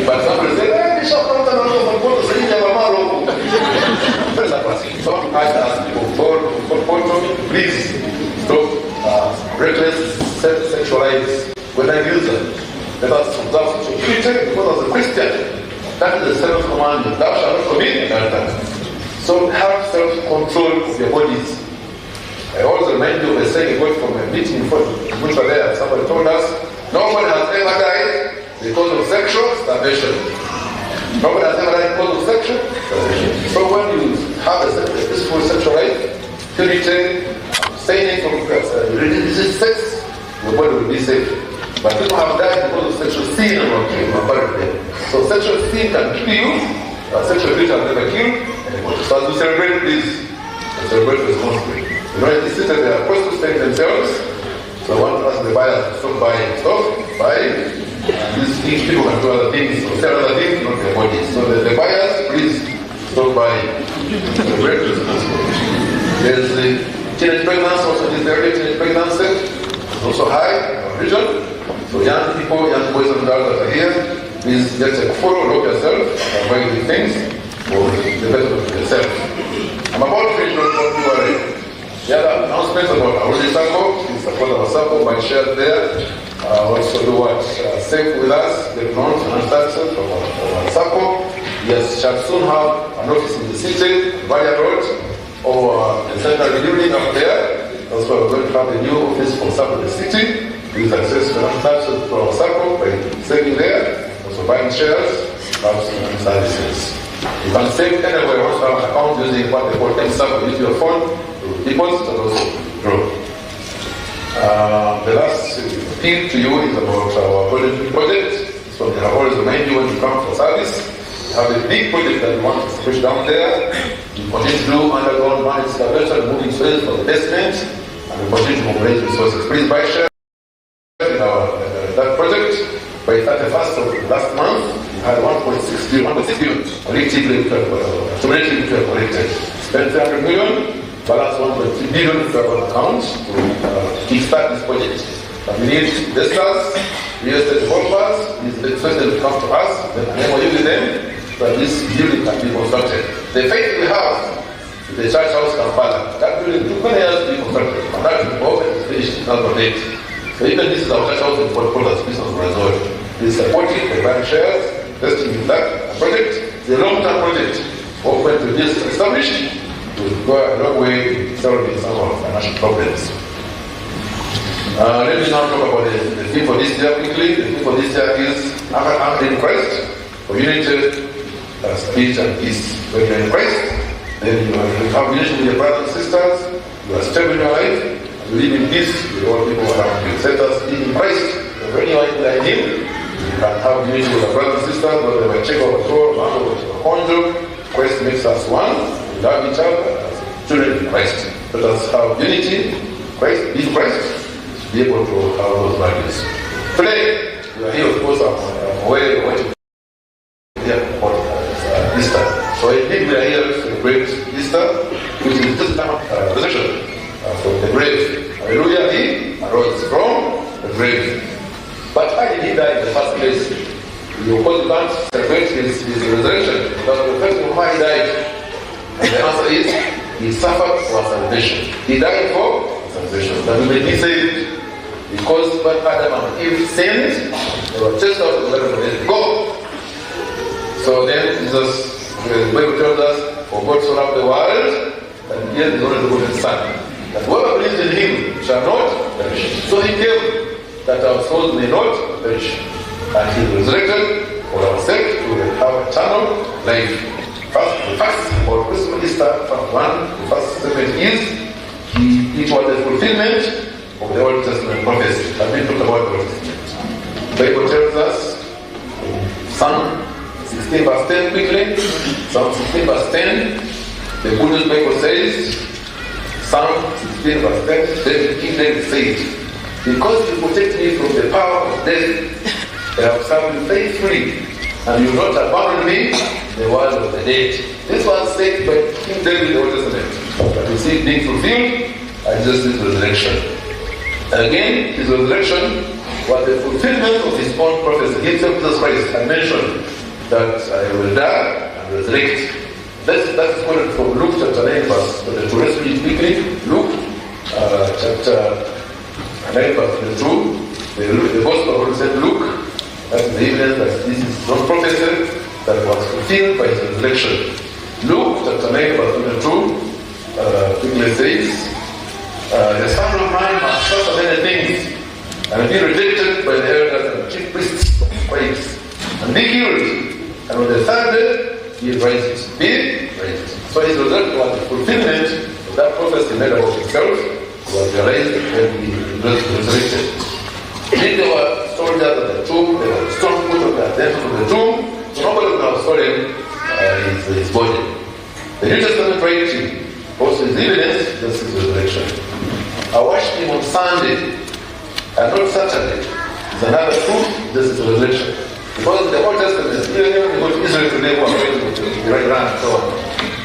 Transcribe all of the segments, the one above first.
But somebody said, hey, Bishop, So I ask people, for, please stop reckless sexual lives. When I use them, let us observe sexual purity because as a Christian, that is the seventh commandment. Thou shalt not commit adultery. So have self-control of your bodies. I always remind you of a saying I got from a meeting in which were there. Somebody told us, nobody has ever died because of sexual starvation. Nobody has ever died because of sexual starvation. So when you have a peaceful sexual life, purity, abstaining from religious sex, your body will be safe. But people have died because of sexual sin and were killed, were buried there. So sexual sin can kill you, but sexual purity has never killed anybody. So as we celebrate, please, celebrate responsibly. You know, in this city, they are prostitutes themselves. So I want to ask the buyers to stop buying. Stop buying. And these things, people can do other things, or sell other things, not their bodies. So the buyers, please stop buying. Celebrate responsibly. There's the teenage pregnancy, also this area, teenage pregnancy is also high in our region. So young people, young boys and girls that are here, please get a follow, look yourself, and avoid these things for the betterment of yourself. I'm about to finish, don't worry. The other announcement about our SACCO, please support our SACCO, buy shares there. Also do what? Save with us, get loans and services from our SACCO. Yes, shall soon have an office in the city, Valley Road, or the central building up there. That's why we're going to have a new office for SACCO in the city. Please access financial services to our SACCO by saving there, also buying shares, and services. You can save anywhere, also have an account using what they call M-SACCO. Use your phone to deposit and also withdraw. The last appeal to you is about our Golden project. So I always remind you when you come for service, we have a big project that we want to push down there. We continue to do underground man excavation, moving soils for the basement, and we continue to mobilize resources. Please buy shares in our that project. By 31st of last month, we had 1.6 billion, 1.6 billion collectively, cumulatively collected. Spent 300 million, balance 1.3 billion to our account to kickstart this project. But we need investors, real estate developers, these investors to come to us, then an MOU with them, so that this building can be constructed. The faith we have is the Church House Kampala. That building took many years to be constructed, and that will be open, it's finished, not not date. So even this is our church house in Port Port Business Resort. We support it by buying shares, investing in that project. It's a long-term project. Hope when to be established, will go a long way in solving some of our financial problems. Let me now talk about the theme for this year quickly. The theme for this year is Anchored in Christ, for unity, speech, and peace. When you're in Christ, then you have unity with your brothers and sisters, you are stable in your life, and you live in peace with all people around you. Let us be in Christ. When you are in Him, you can have unity with your brothers and sisters, whether they Bacheka or Tooro, Bantu or Bakonjo. Christ makes us one. We love each other as children in Christ. Let us have unity. Christ, be in Christ, to be able to have those values. Today, we are here, of course, I'm aware, waiting here about Easter. So indeed, we are here to celebrate Easter, which is just resurrection from the grave. Hallelujah, he arose from the grave. But why did he die in the first place? You of course can't celebrate his resurrection. That's the first one why he died. And the answer is, he suffered for our salvation. He died for salvation. That we may be saved. Because when Adam and Eve sinned, they were chased out of the garden of Eden. Go! So then Jesus, the Bible tells us, for God so loved the world that he gave his only begotten Son, that whoever believes in him shall not perish. So he came that our souls may not perish. And he resurrected for our sake to have eternal life. First, the first for Christmas Easter, first one, the first statement is, it was the fulfillment of the Old Testament prophecy. I've been talking about the Old Testament. The Bible tells us in Psalm 16 verse 10 quickly. Psalm 16 verse 10, the Good News Bible says, Psalm 16 verse 10, David, King David said, "Because you protect me from the power of death, I have served you faithfully, and you will not abandon me in the world of the dead." This was said by King David in the Old Testament. But we see it being fulfilled at Jesus' resurrection. And again, his resurrection was the fulfillment of his own prophecy. Himself, Jesus Christ, had mentioned that I will die and resurrect. That's quoted from Luke chapter 9, verse 22. Let's read it quickly. Luke chapter 9, verse 22. The Gospel of St. Luke, that's the evidence that this is not prophecy that was fulfilled by his resurrection. Luke chapter 9, verse 22 quickly says, The Son of Man must suffer many things and be rejected by the elders and chief priests and scribes, and be killed, and on the third day he rises. Be raised. So his resurrection was the fulfillment of that prophecy made about himself. He was realized when he resurrected. Then there were soldiers at the tomb, there were stone put on the entrance of the tomb, so nobody would have stolen his body. The New Testament writing also is evidence that his resurrection. I washed him on Sunday and not Saturday is another proof this is resurrection. Because in the Old Testament, even when you go to Israel today, who are going to the right land and so on,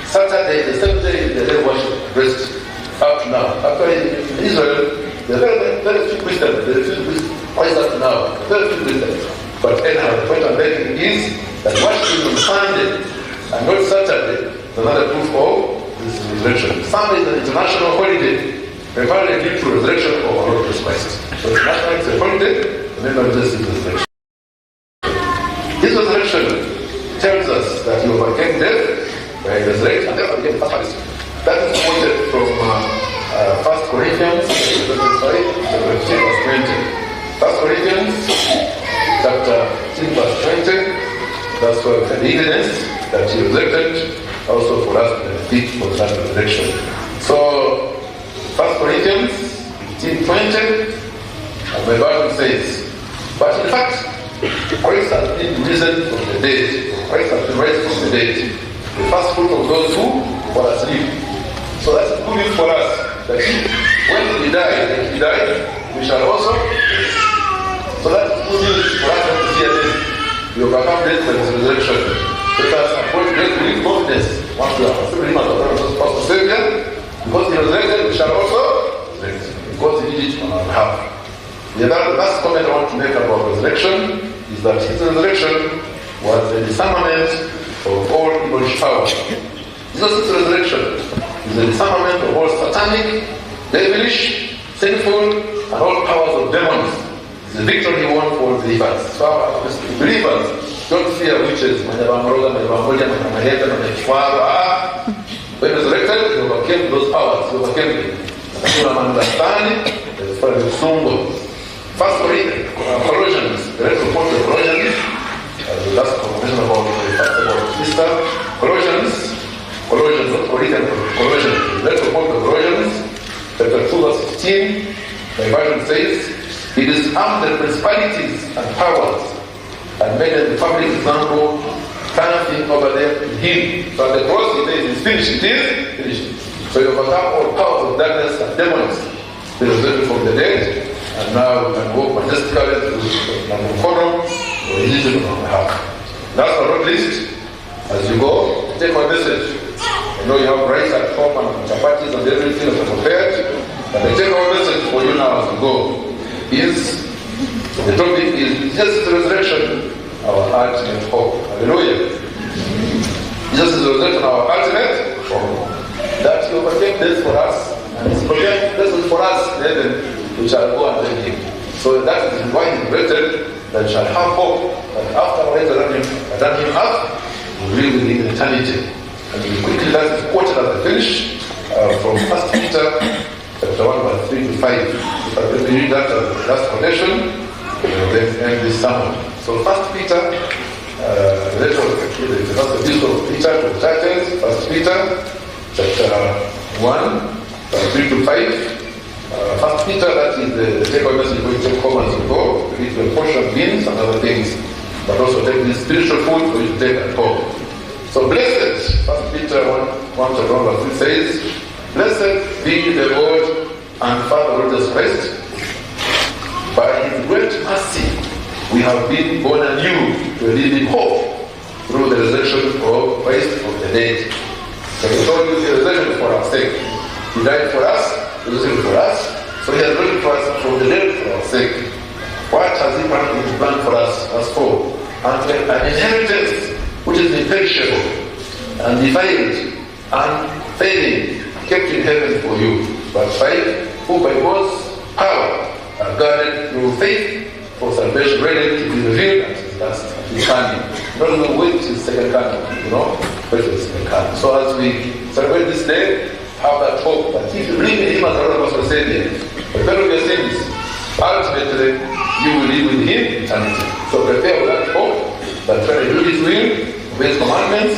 Saturday, the seventh day, the day of worship, rest, up to now. Actually, in Israel, there are very, very few Christians, very few Christians, Christ up to now, very few Christians. But anyhow, the point I'm making is that worshiping on Sunday and not Saturday is another proof of this resurrection. Sunday is an international holiday, primarily due to resurrection of our Lord Jesus Christ. So international it's a holiday, remember this is resurrection. His resurrection tells us that he overcame death by resurrection, and therefore became the first harvest. That is quoted from 1 Corinthians 25, 15, verse 20. 1 Corinthians chapter 15, verse 20. That's where we find the evidence that he resurrected also for us to benefit from that resurrection. So 1 Corinthians 15, 20, and my Bible says, But in fact, Christ has been risen from the dead. Christ has been raised from the dead. The first fruit of those who were asleep. So that's good news for us. That when we die, like he died, we shall also. So that's good news for us not to fear death. We overcome death by his resurrection. Let us approach death with confidence. Once we are believers of our first Savior, because he resurrected, we shall also resurrect. Because he did it on our behalf. The other last comment I want to make about resurrection is that his resurrection was the disarmament of all evil power. Jesus' resurrection is the disarmament of all satanic, devilish, sinful, and all powers of demons. It's the victory he won for believers. So our believers don't fear witches. When resurrected, he overcame those powers. He overcame them. First Corinthians, the letter of Paul to Colossians, the last conversation about the first about Easter. Colossians, Colossians, not Corinthians, Colossians. The letter of Paul to Colossians, chapter 2, verse 15, the Bible says, He disarmed the principalities and powers and made them the public example, triumphing over them in him. So at the cross, he says, it's finished, it is finished. So he overcome all powers of darkness and demons. He resurrected from the dead. And now we can walk majestically to Namukono or Egypt on our behalf. Last but not least, as you go, take my message. I know you have rice at home and chapatis and everything that's prepared, but the take home message for you now as you go is the topic is Jesus' resurrection, our ultimate hope. Hallelujah. Jesus' resurrection, our ultimate hope. That he overcame death for us, and his death for us in heaven. We shall go and tell him. So that is why he written that we shall have hope that after we have done him up, we will live with him in eternity. And we quickly that is quoted at the finish from 1 Peter chapter 1, verse 3 to 5. If I can read that as the last quotation, we will then end this sermon. So 1 Peter, the letter of the first epistle of Peter to the churches, 1 Peter chapter 1, verse 3 to 5. 1 Peter, that is the take-home message we take home as you go. Read the portion of beans and other things, but also take this spiritual food for you to take at home. So blessed, 1 Peter 1, 1 chapter 1 verse 3 says, Blessed be the God and Father of Lord Jesus Christ. By his great mercy, we have been born anew to a living hope through the resurrection of Christ from the dead. So he told you the resurrection for our sake. He died for us, he resurrected for us, so he has risen for us from the dead for our sake. What has he planned for us? Verse 4 Unto an inheritance which is imperishable, undefiled, unfailing, kept in heaven for you. Verse 5 Who by God's power are guarded through faith for salvation ready to be revealed at his last, at his coming. Not to wait his second coming, you know, wait for his second coming. So as we celebrate this day, have that hope that if you believe in him as our Lord and Savior, repent of your sins, ultimately you will live with him in eternity. So prepare for that hope that when I do his will, obey his commandments,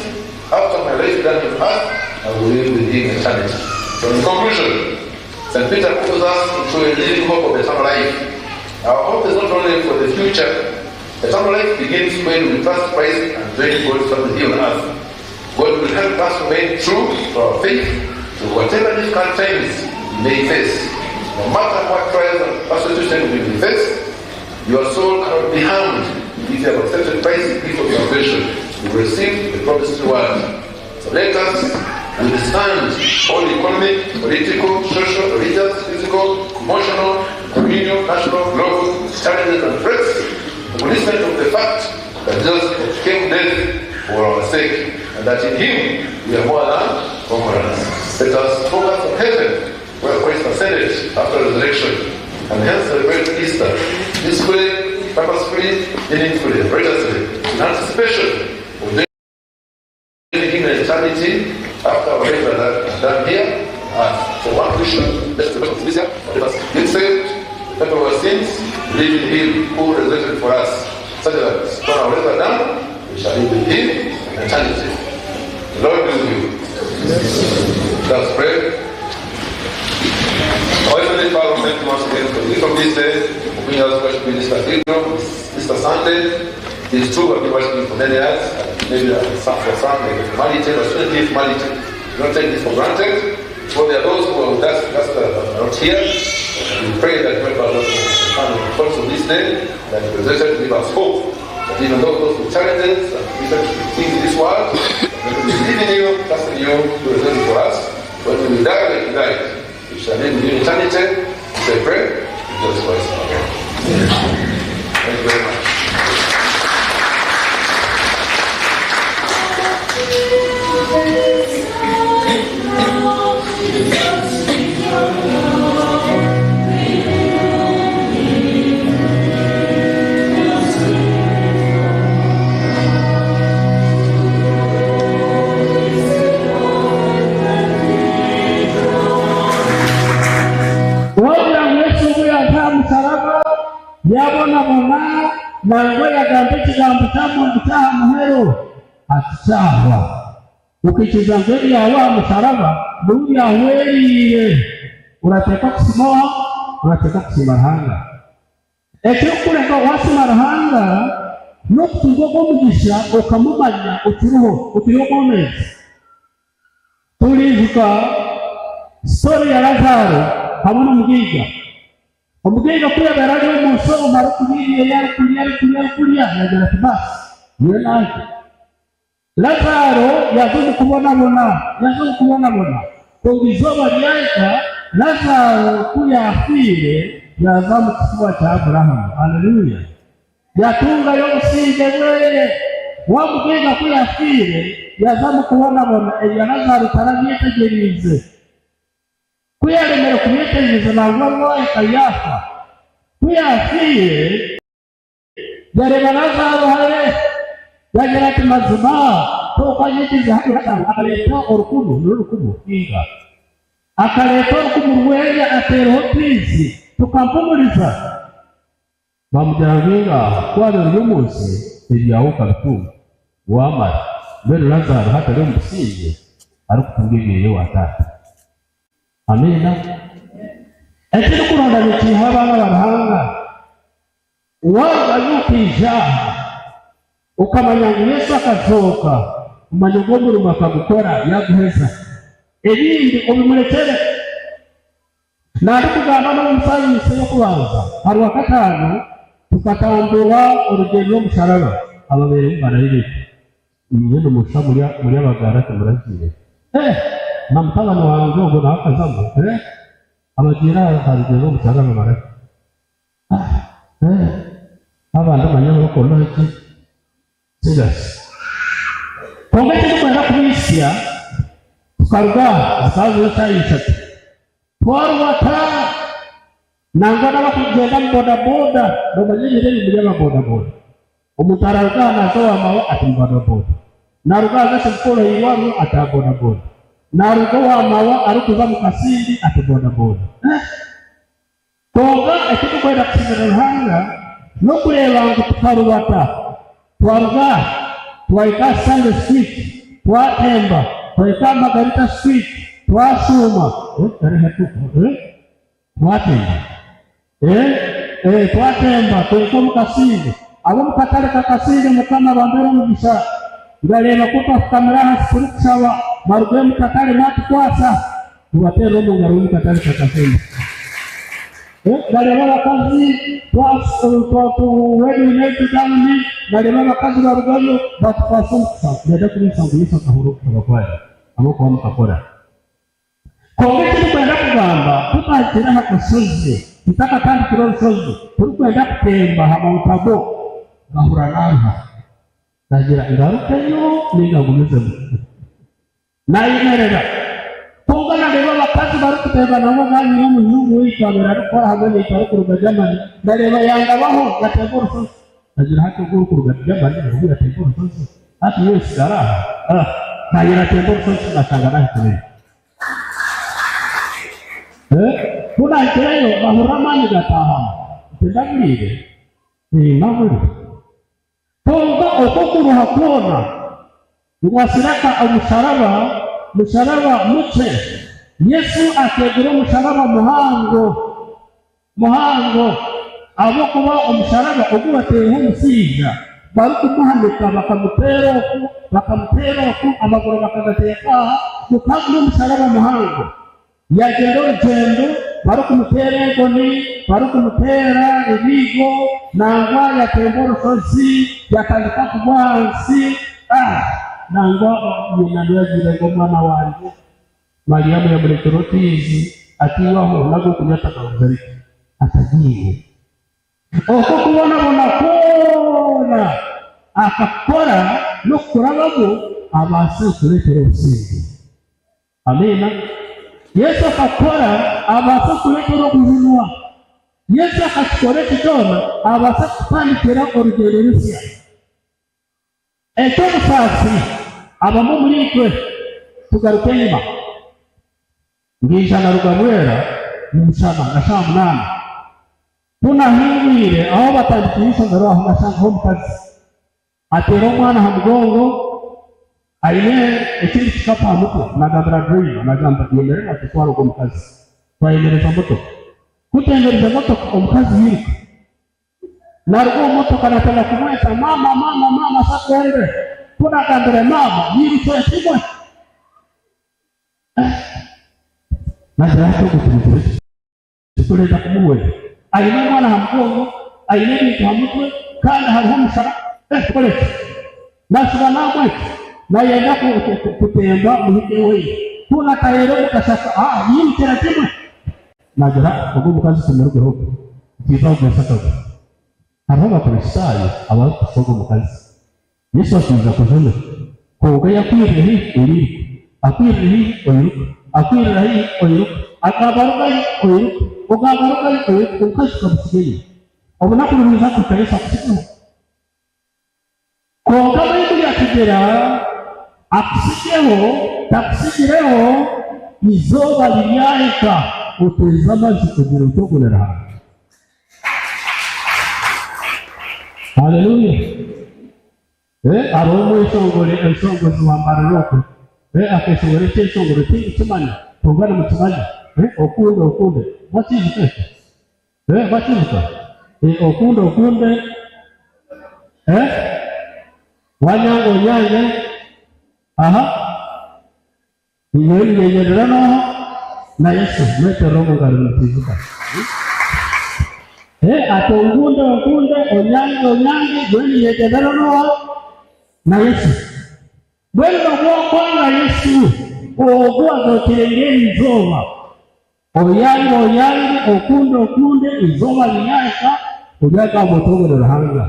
after my life done on earth, I will live with him in eternity. So in conclusion, St. Peter calls us into a living hope of eternal life. Our hope is not only for the future. Eternal life begins when we trust Christ and join God's family here on earth. God will help us remain true to our faith to whatever difficult times we may face. No matter what trials and persecution we may face, your soul cannot be harmed if you have accepted Christ's gift of salvation. You will receive the promised reward. So let us withstand all economic, political, social, religious, physical, emotional, communal, national, global challenges and threats. Acknowledgement of the fact that Jesus overcame death for our sake and that in him we are more than conquerors. Let us focus on heaven where Christ ascended after resurrection and hence celebrate Easter peacefully, purposefully, meaningfully, righteously, in anticipation of joining him in eternity after our life are done here. And for one Christian, let's celebrate this year, let us get saved, repent of our sins, believe in him who resurrected for us, such that when our lives are done, we shall live with him in eternity. The Lord be with you. Let us pray. Our Heavenly Father, thank you once again for the gift of this day, for bringing us worship in this cathedral, this Easter Sunday. These two have been worshiping for many years, and maybe some for some, maybe formality, but certainly formality. Do not take this for granted. For there are those who are with us, just that are not here. We pray that you help us to the importance of this day, that you present to give us hope that even though those with challenges and different things in this world, that we believe in you, trust in you, to present for us. When we die, like you died, we shall live with you in eternity. We pray in Jesus Christ our Lord. Thank you very much. Wagira ngu Yesu obu yaaza aha musharaba, yaabonabona, nangwa yagamba ekigambo ky'aha ky'aha muheru ati, Kyahwa. Okaikiriza ngu ebyahwa aha musharaba niwe byahwereire. Orateekwa kusiima oha? Orateekwa kusiima Ruhanga. Ekirikukureka waasiima Ruhanga n'okutunga ogwo omugisha okamumanya okiriho, okiri omwomeezi. Turiijuka story ya Lazaaro hamwe n'omugaiga. Omugaiga ku yaabaire ari omu nsi omu arikurya ebi arikurya arikurya arikurya yaagira ati baasi nyowe nangye. Lazaaro yaaza omu kubonabona yaaza omu kubonabona kwonka eizooba ryahika Lazaaro ku yaafiire yaaza omu kifuba kya Abrahamu. Haleluya! Yatungayo obusingye bweye. Wa mugaiga ku yaafiire yaaza omu kubonabona ebya Lazaaro tarabyetegyereize. Ku yaaremire kubyetegyereza nangwa arwaye yaafa. Ku yaafiire yareeba Lazaaro hare, yaagira ati, Mazima kwonka nyegyize hati Lazaaro akareeta orukumu, n'orukumu inga. Akareeta orukumu rweye ateereho otwizi tukampumuriza. Baamugira ngu, Ngaaha, ku waabaire ori omu nsi, ebyawe okabitunga, waamara. Mbwenu Lazaaro hati ari omu busingye, arikutunga ebyeyo owa Taata. Amiina. Ekirikuronda nikiiha abaana ba Ruhanga. Waarugayo okaija aha, okamanya ngu Yesu akazooka, omanya ngu omurimo akagukora yaaguheza. Ebindi obimurekyere. Naarikugamba n'omu saviisi ey'okubanza aha Rwakataano tukatambura orugyendo rw'omusharaba ababaire barareebeka. Inywe nimushusha muri muri abagara timuragiire. Eh! Na mutabani wangye ogwo nawe akazamu. Eh! Abagiire aha rugyendo rw'omusharaba baraki? Ah! Eh, abandi omanye abarikukunda ki? Tsigazi. Kwonka eki ndikwenda kubihitsya, tukaruga aha, zikaba ziri eshaaha ishatu, twarubata nangwa n'abarikugyenda omu bodaboda, noomanya ebiro ebi muri aba bodaboda. Omuntu araruga aha naaza owa maawe ati mu bodaboda, naaruga aha aza Shemukolo aha irwariro ati aha bodaboda, naaruga owa maawe arikuza omu Kasindi ati bodaboda. Eh! Kwonka eki turikwenda kushemera Ruhanga n'okureeba ngu tukarubata twaruga aha twahika aha Stanley Street twatemba twahika aha Margarita Street twashuuma twatemba twatemba twahika omu Kasindi. Ab'omu katare ka Kasindi Mukama abambeere omugisha. Ngareeba ku twafukamire ahansi turikushaba mwarugayo omu katare mwatukwasa. Mubateerere omu ngaro b'omu katare ka Kasindi. Ngareeba abakazi tweine dawuni, ngareeba abakazi barugayo batukwasa omu kushaba. Nenda kubaijusya ngu Yesu akahurira okushaba kwanyu ahabw'okuba mukakora. Kwonka eki ndikwenda kugamba, tutahikire aha kashozi, tutakatandikire orushozi, turikwenda kutemba aha Mount Tabor, ngahurira naaruha. Ndagira ngarukeyo nainga ngumizemu. Naayemerera. Kwonka naareeba abakazi barikutemba nabo baanyine omujungu waitu abaire arikukora hamwe naitwe arikuruga Germany, ndareeba yandabaho yatemba orushozi. Ndagira hati ogu orikuruga Germany ogu yatemba orushozi, hati nyowe nsigare aha? Ah! Naanye natemba orushozi nashanga naahikireyo. Eh, ku naahikireyo nahurira amaani gataahamu. Nti ndaburiire? Ee, naburiire. Kwonka okwo kuruha kwona ngu asireka omusharaba, musharaba mukye. Yesu akeegura omusharaba muhango, muhango, ahabw'okuba omusharaba ogu bataireho omushaija barikumuhanika bakamuteera oku, bakamuteera oku, amaguru bakagateeka aha, gukaba guri omusharaba muhango. Yaagyenda orugyendo barikumuteera enkoni, barikumuteera ebiigo, nangwa yaatemba orushozi, yaatandika kugwa ahansi. Ah! Nangwa nyina niwe yaagiire ngu omwana wangye. Mariamu yaamureetera otwizi ati, Iwe aho nago okunywa atakaguze ariko atagiine. Okwo okubonabona kwona akakukora n'okukurabamu abaase kukureetera obusingye. Amiina. Yesu akakora abaase kukureetera okujunwa. Yesu akakikora eki kyona abaase kukutandikira orugyendo rusya. Eky'obusaasi, abamwe omuriitwe tugaruka enyima. Ngaija naruga Bwera nyomushana nka shaaha munaana. Ku nahingwire aho batandikiire eishomero aho nashangaho omukazi. Ateire omwana aha mugongo, aine ekindi kikapu aha mutwe, nagambira driver, nagamba yemerera tutware ogwo mukazi. Twayemereza motoka. Ku twemerize motoka, omukazi yairuka. Naruga omu motoka natandika kumweta, maama, maama, maama, sakwende. Ku nagambire maama, yairukira kimwe. Nagira hati ogwo tumugire tuta? Titurenda kumuhwera. Aine omwana aha mugongo, aine ebintu aha mutwe, kandi hariho omushana. Eh, tukore ki? Naashuba naamweta, naayenda kutemba muhike owaitu. Ku nataheera omu kashaka, aa, yaimukira kimwe. Naagira, Ogwo omukazi tumurugeho okwo, nitwija kugwesa akagwe. Hariho Abakristaayo abarikushusha ogwo mukazi. Yesu akaija kujuna, kwonka yakwirira haihi oiruka, akwirira haihi oiruka, akwirira haihi oiruka, agamba rugayo oiruka, ogamba rugayo oiruka, omukazi tukamutsiga enyima. Obunaku nibwija kuhika Yesu akutsigeho. Kwonka Baibuli atugira, Akutsigeho, takutsigireho, eizooba riryahika oteeze amaju ogire oti ogurira hare. Haleluya! Eh, hariho omweshongori enshongozi wa Mbarara okwe. Eh, akeshongora ekyeshongoro tindikimanya, kwonka nimukimanya. Eh, okunde okunde. Mwakiijuka ekyo? Eh, mwakiijuka? Eh, okunde okunde. Eh, wanyanga onyange. Aha. Nyowe ninyenyerera n'oha? Na Yesu. Mweterere omu ngaro nimutwijuka. Eh, ati onkunde onkunde, onyange onyange, nyowe ninyegendera n'oha? Na Yesu. Mbwenu n'obu okwanga Yesu, ogu azookire eri izooba, oyange oyange, okunde okunde, izooba riryahika. Oryagamba oti, Ogwo ni Ruhanga.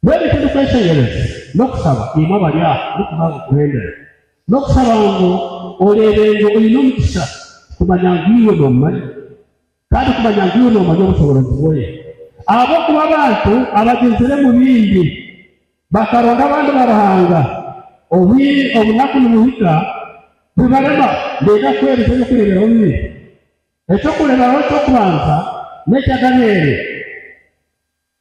Mbwenu eki ndikweshengyereza n'okushaba imwe abari aha ndikubaasa kuhendera, n'okushaba ngu oreebe ngu oine omugisha kumanya ngu iwe noomumanya, kandi kumanya ngu iwe noomanya obushoboorozi bwe. Ahabw'okuba abantu abagyenzire omu bindi bakaronda abandi baruhanga, obunaku nibuhika bibarema. Niinyenda kukuheereza eby'okureeberaho bibiri. Eky'okureeberaho ky'okubanza n'ekya Danieli.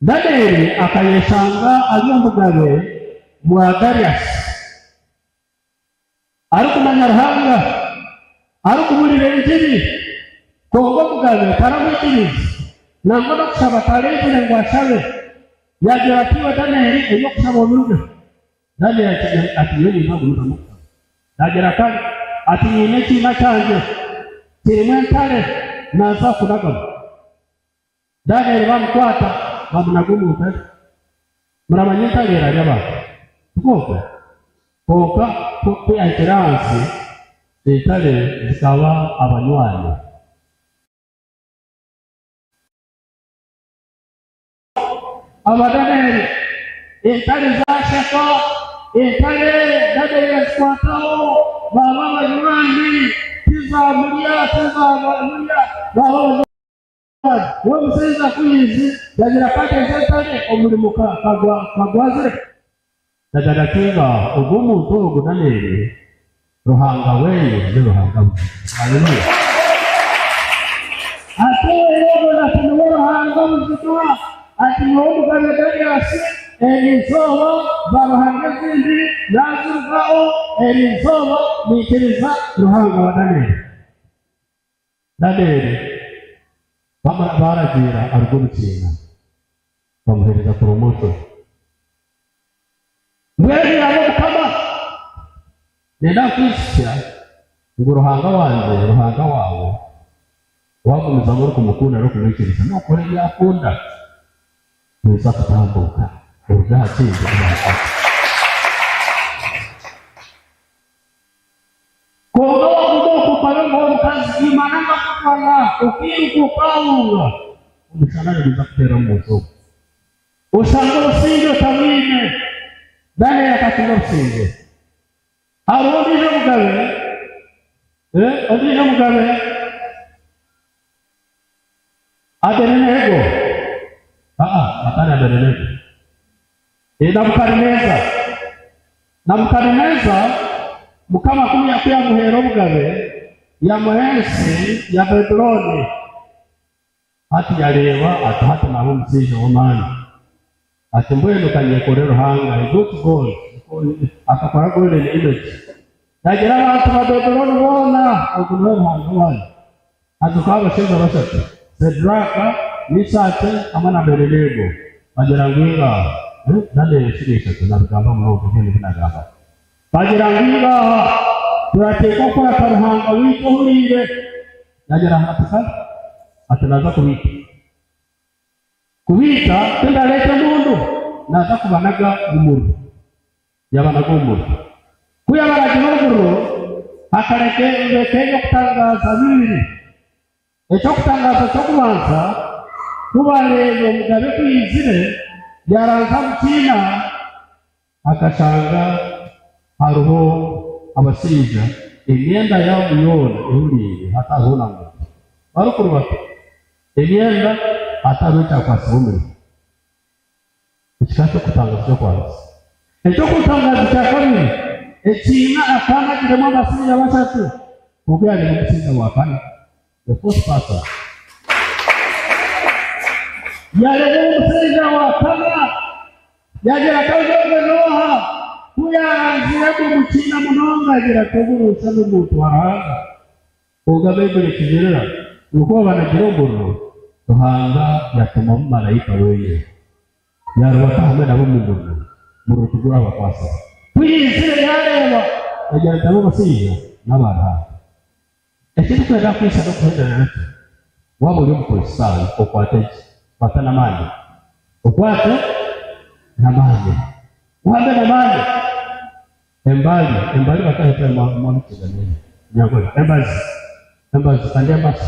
Danieli akayeshanga ari omugabe bwa Dariasi, arikumanya Ruhanga, arikubuurira engiri, kwonka omugabe taramwikiriize, nangwa n'okushaba tareizire ngu ashabe. Yaagira ati, Iwe Danieli, eby'okushaba obirugeho. Danieli ati, Nyowe ninza kugumizamu kushaba. Yaagira kare ati, Nyine ekiina kyangye kirimu entare, naaza kukunagamu. Danieli baamukwata baamunaga omu ntare. Muramanya entare erarya abantu, tikwo okwo? Kwonka ku yaahikire ahansi, entare zikaba abanywani. Aba Danieli, entare zaasheka, entare Danieli yazikwataho, baaba abanywani, tizaamurya, tizaamurya, baaba abanywani. We omushaija ku yaizire yagira ku ateeza entare omurimo kagwazire. Yagira ati, Ngaaha, ogwo omuntu ogu Danieli, Ruhanga we ni Ruhanga buzima. Haleluya! Ati, Ogwo ati niwe Ruhanga buzima. Ati, Nyowe Omugabe Dariasi, eri izooba baaruhanga ezindi naazirugaho, eri izooba naikiriza Ruhanga wa Danieli. Danieli baaragiira aruge omu kiina, bamuheereza promotion. Mbwenu yaaba omukama, nenda kukwijutsya ngu Ruhanga wangye, Ruhanga waawe, waagumizamu orikumukunda n'okumwikiriza n'okukora ebi akunda, noija kutambuuka oruge aha kindi oze aha kindi. Kwonka waguma okwo okabe nk'omukazi imana akakutwara okairuka okahunga, omushana niguza kuteera omu nsi omwo. Oshange obusingye otabwine. Daniel akatunga obusingye. Hariho ondiijo omugabe, eh, ondiijo omugabe Abedenego. Aa, atari Abedenego. Ee, Nabukadineeza. Nabukadineeza, Mukama ku ku yamuheere obugabe, yamuha ensi ya Babulooni. Hati yareeba ati hati naaba omushaija w'amaani. Ati mbwenu kanyekore ruhanga, he got gold, akakora golden image. Yagira abantu ba Babulooni boona, ogu niwe ruhanga wanyu. Hajukaho abashaija bashatu, Seduraaka, Misaaki hamwe na Abedeneego, bagira ngu Ingaaha. Danieli enshuro ishatu nabigamba munonga ebyo nibi nagamba. Bagira ngu Ingaaha, turateekwa kukurata Ruhanga waitu ohuriire. Yagira ngu ati kare, ati naaza kubaita. Kubaita tindareeta emundu, naaza kubanaga omu muriro. Yaabanaga omu muriro. Ku yaabanagire omuriro, hakareka eby'okutangaaza bibiri. Eky'okutangaaza ky'okubanza, ku baareeba omugabe ku yaizire, yaaranzya omu kiina, akashanga hariho abashaija emyenda yaabo yoona ehuriire hatariho na muntu barikurubata emyenda hatariho ekyakwatsibwa omuriro. Eki ka ky'okutangaaza ky'okubanza! Eky'okutangaaza kya kabiri, ekiina akaanagiremu abashaija bashatu, kwonka yaareeba omushaija wa kana, the fourth person. Yaareeba omushaija wa kana, yaagira ati, Ogwo ogwo n'oha? Ku yaaranziremu omu kiina munonga, yaagira ati, Ogu nooshusha n'omuntu wa Ruhanga. Kwonka Baibuli ekigirira ngu ku baabanagira omuriro, Ruhanga yaatumamu maraika we yaarubata hamwe nabo omu muriro, omuriro tigurabakwasire. Ku yaizire yaareeba, yaagira ati, Aba abashaija n'aba Ruhanga. Eki ndikwenda kwitsya n'okuhenderera eki, waaba ori Omukristaayo okwate gye, kwata n'amaani, okwate n'amaani, ohambe n'amaani. Embali, embali bakaheta mwamukiga nene nyankole embazi, embazi kandi embasi,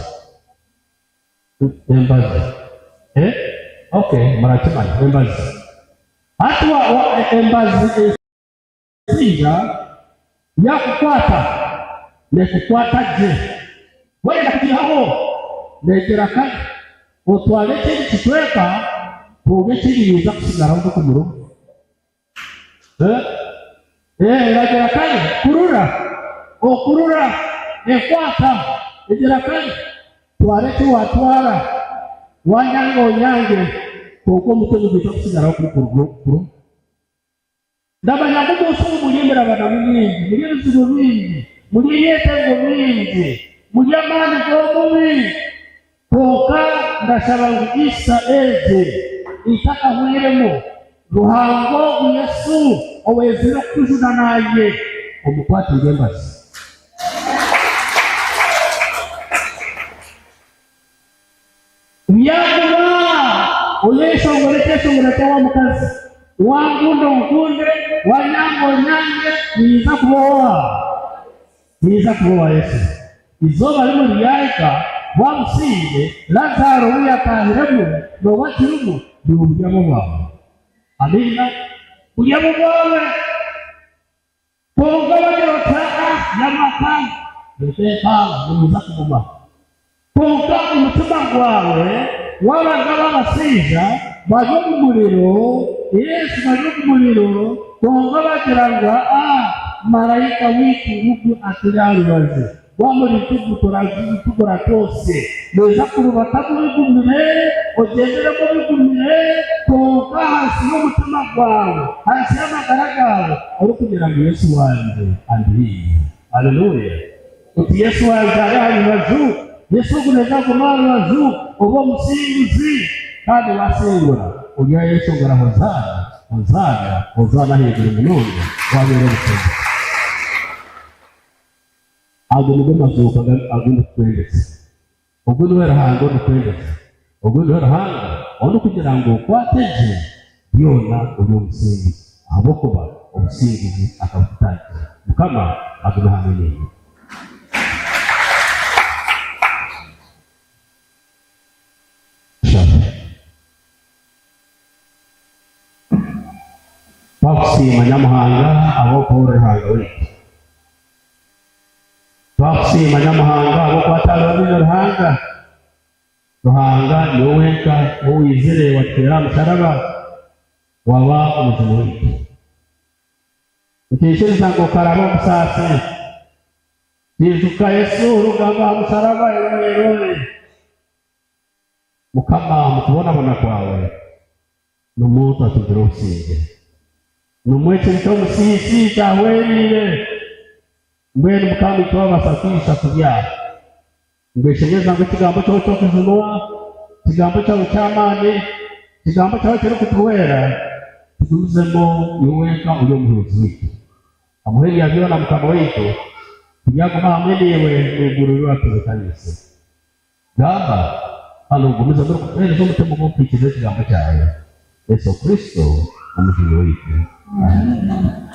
embazi eh? Okay, murakimanya embazi. Hati wa, wa, embazi ensinga yakukwata nekukwata gye. Wayenda kugihaho negira kare otware ekindi kicweka kwonka ekindi niija kusigaraho nk'okumuruma. Eh, eh, eragira kare kurura, okurura, ekwata, egira kare twara eki watwara, wanyanga onyange, kwonka omutwe nigwija kusigaraho kuri kuruma. Ndamanya ngu omu nsi omu muri emirabanamu mingi, muri ebizibu bingi, muri ebyetengo bingi, muri amaani g'omubi. Kwonka ndashaba ngu Easter egi eitakahweiremu, Ruhanga ogu Yesu owaizire kukujuna naanye omukwatiire embazi. Byakuba oyeshongora ekyeshongoro kya wa mukazi, Wankunda onkunde, wanyanga onyange, niinyija kuba owaawe. Niinyija kuba owa Yesu. Eizooba rimwe riryahika, bwa busingye, Lazaaro ou yataahiremu n'obu akirimu, naiwe buryaba obwawe. Amiina. Buryaba obwawe. Kwonka wagira oti, Aa, nyamaka, reeka empaanga, niinyija kuguma. Kwonka omutima gwawe waaba nk'ab'abashaija bari omu muriro, yes, bari omu muriro, kwonka bagira ngu, Aa, maraika waitu ngugu aturi aha rubaju, gwa muriro tiguratwosye. Noija kurubatamu bigumire, ogyenderemu bigumire, kwonka ahansi y'omutima gwawe, ahansi y'amagara gaawe, orikugira ngu Yesu wangye andi haihi. Haleluya! Oti Yesu wangye ari aha rubaju. Yesu ogu naija kuguma aha rubaju, obe omusinguzi kandi waasingura, oryayeshongora Hozaana, Hozaana, Hozaana ahaiguru munonga, waabeera obusinguzi. Ago nigo mazooka agu ndikukwendesa. Ogwo niwe Ruhanga orikwendesa. Ogwo niwe Ruhanga orikugira ngu okwate gye byona ori omusinguzi, ahabw'okuba obusinguzi akabututandikira. Mukama agume hamwe naimwe. Tushabe. Twakusiima Nyamuhanga ahabw'okuba ori Ruhanga waitu. Twakusiima Nyamuhanga ahabw'okuba tihariho ondiijo Ruhanga. Ruhanga niwe wenka ou waizire watuteera aha musharaba waba omujuni waitu. Nitwikiriza ngu okaraba omu busaasi. Twijuka Yesu orikugamba aha musharaba, Eloi, Eloi. Mukama omu kubonabona kwawe nimwo twatungire obusingye. Nimwo ekibi ky'omusiisi kyahwereire. Mbwenu Mukama itwe wabaasa kwisha kubya. Nibweshemeza ngu ekigambo kyawe ky'okujunwa, ekigambo kyawe ky'amaani, ekigambo kyawe ekirikutuhwera, tugumizemu iwe wenka ori omuhwezi waitu. Amuheru ya byona Mukama waitu, turyaguma hamwe naiwe omu iguru ri waatutebeekaniise. Gamba, kandi ogumizemu orikutuheereza omutima ogw'okwikiriza ekigambo kyawe, Yesu Kristo Omujuni waitu. Amiina.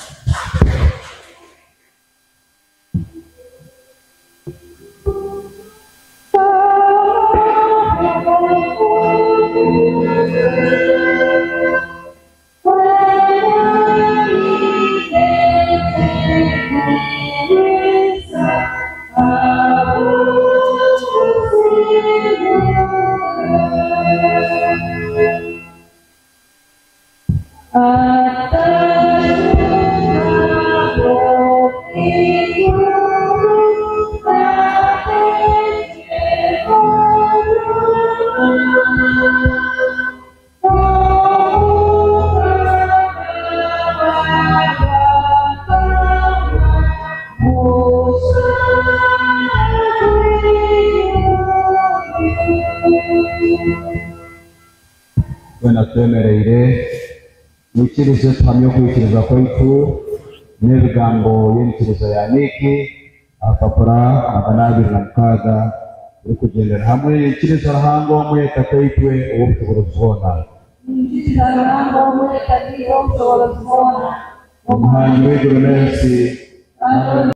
Twena twemereire, mwikirize tuhamye okwikiriza kwaitu n'ebigambo by'enyikiriza ya Niiki aha rupapura 206 turikugyendera hamwe, Nyikiriza Ruhanga omwe Tataitwe ow'obushoboorozi bwona. Niinyikiriza Ruhanga omwe Tataitwe ow'obushoboorozi bwona. Omuhangi w'eiguru n'ensi. Kandi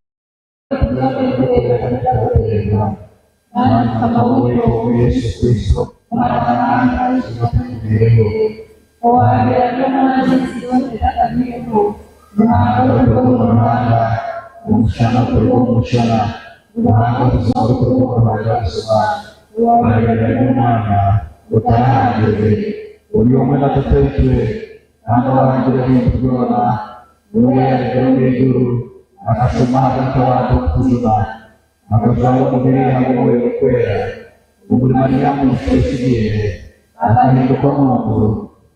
Kandi Mukama waitu Yesu Kristo, Omwana wa Ruhanga, Otwireho. Owaabaire ari Omwana ensi yoona etakabaireho, Ruhanga okuruga omuri Ruhanga, Omushana okuruga omu mushana, Ruhanga buzima orikuruga omu Ruhanga buzima, owaabaire ari Omwana otarahangirwe, ori omwe na Tataitwe, kandi owahangire ebintu byona, niwe yaarugire omu iguru, akashuuma ahagati abantu okutujuna, akajwara omubiri ahabw'Omwoyo Orikwera, omuri Mariamu omushwekigiire, akahinduka omuntu,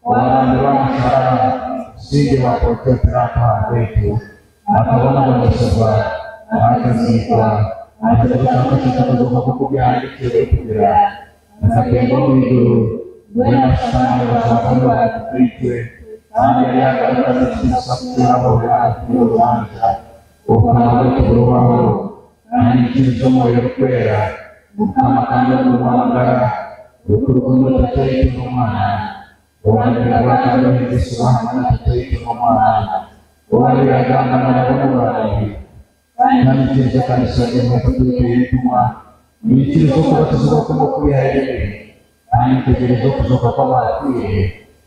owaabambirwe aha musharaba, omusingye wa Pontio Pilaato ahabwaitu, akabonabonesibwa, akaziikwa, aha kiro kya kashatu akazooka nk'oku Ebyahandiikirwe birikugira, Akatemba omu iguru, mbwenu ashutami aha rubaju rwa buryo rwa Tataitwe, kandi aryagaruka n'ekitiinisa kucwera abahuriire n'abatuura orubanja. Obukama bwe tiburihwaho. Kandi nyikiriza Omwoyo Orikwera, Mukama kandi Omurimo w'amagara, orikuruga omuri Tataitwe n'Omwana, owaayombekirwe kandi ohimbisibwa hamwe na Tataitwe n'Omwana, owaabaire agamba na nabo na baanabi. Kandi nyikiriza ekanisa emwe Katorika ey'entumwa, nyikiriza okubatizibwa kumwe okwihaho ebibi, kandi ntegyereza okuzooka kw'abaafiire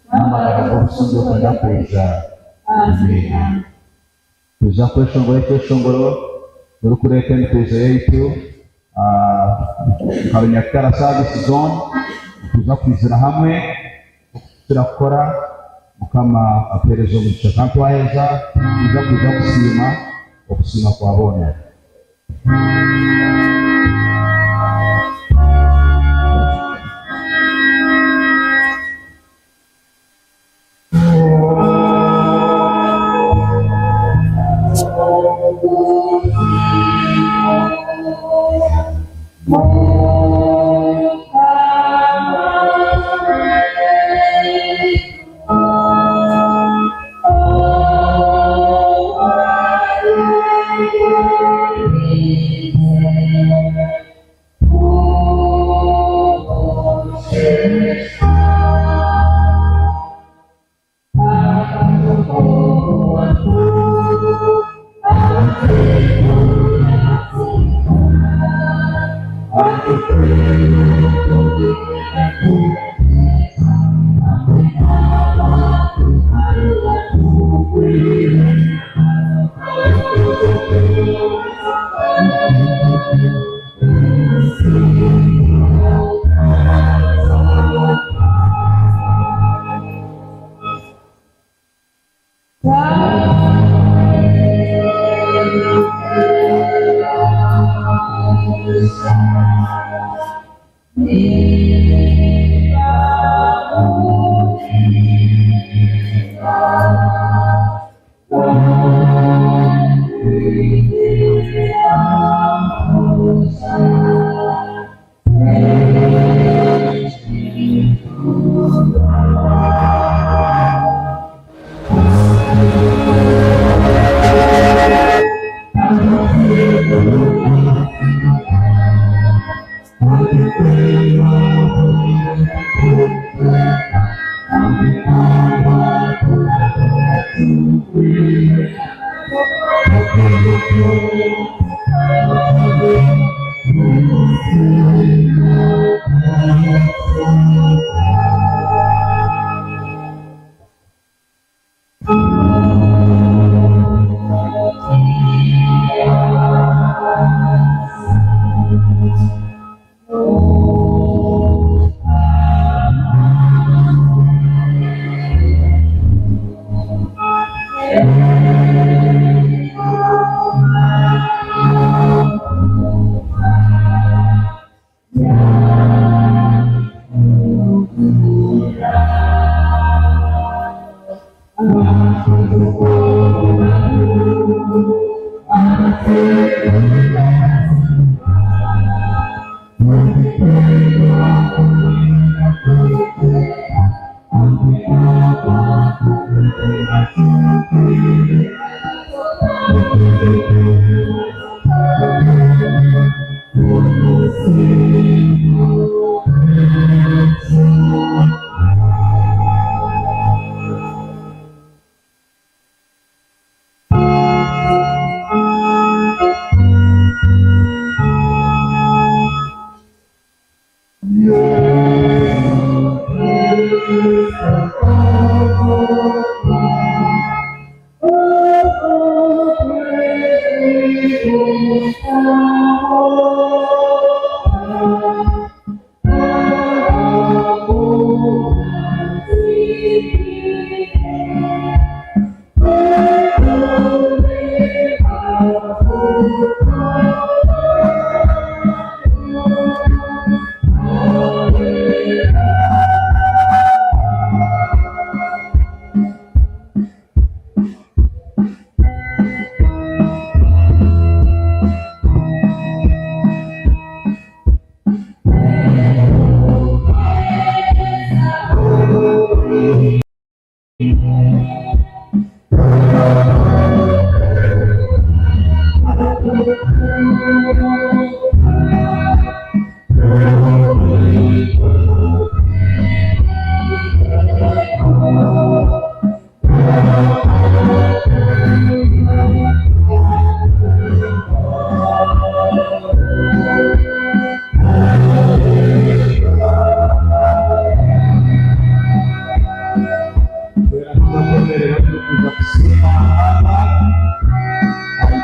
n'amagara g'obusingye okwenda kwija. Amiina. Twija kweshongora ekyeshongoro turikureeta emiteezo yaitu nka Runyakitara Service Zone. Nitwija kwizira hamwe nk'oku tukira kukora. Mukama atuheereze omugisha. Kandi twaheza nitwija kwija kusiima okusiima kwa boona.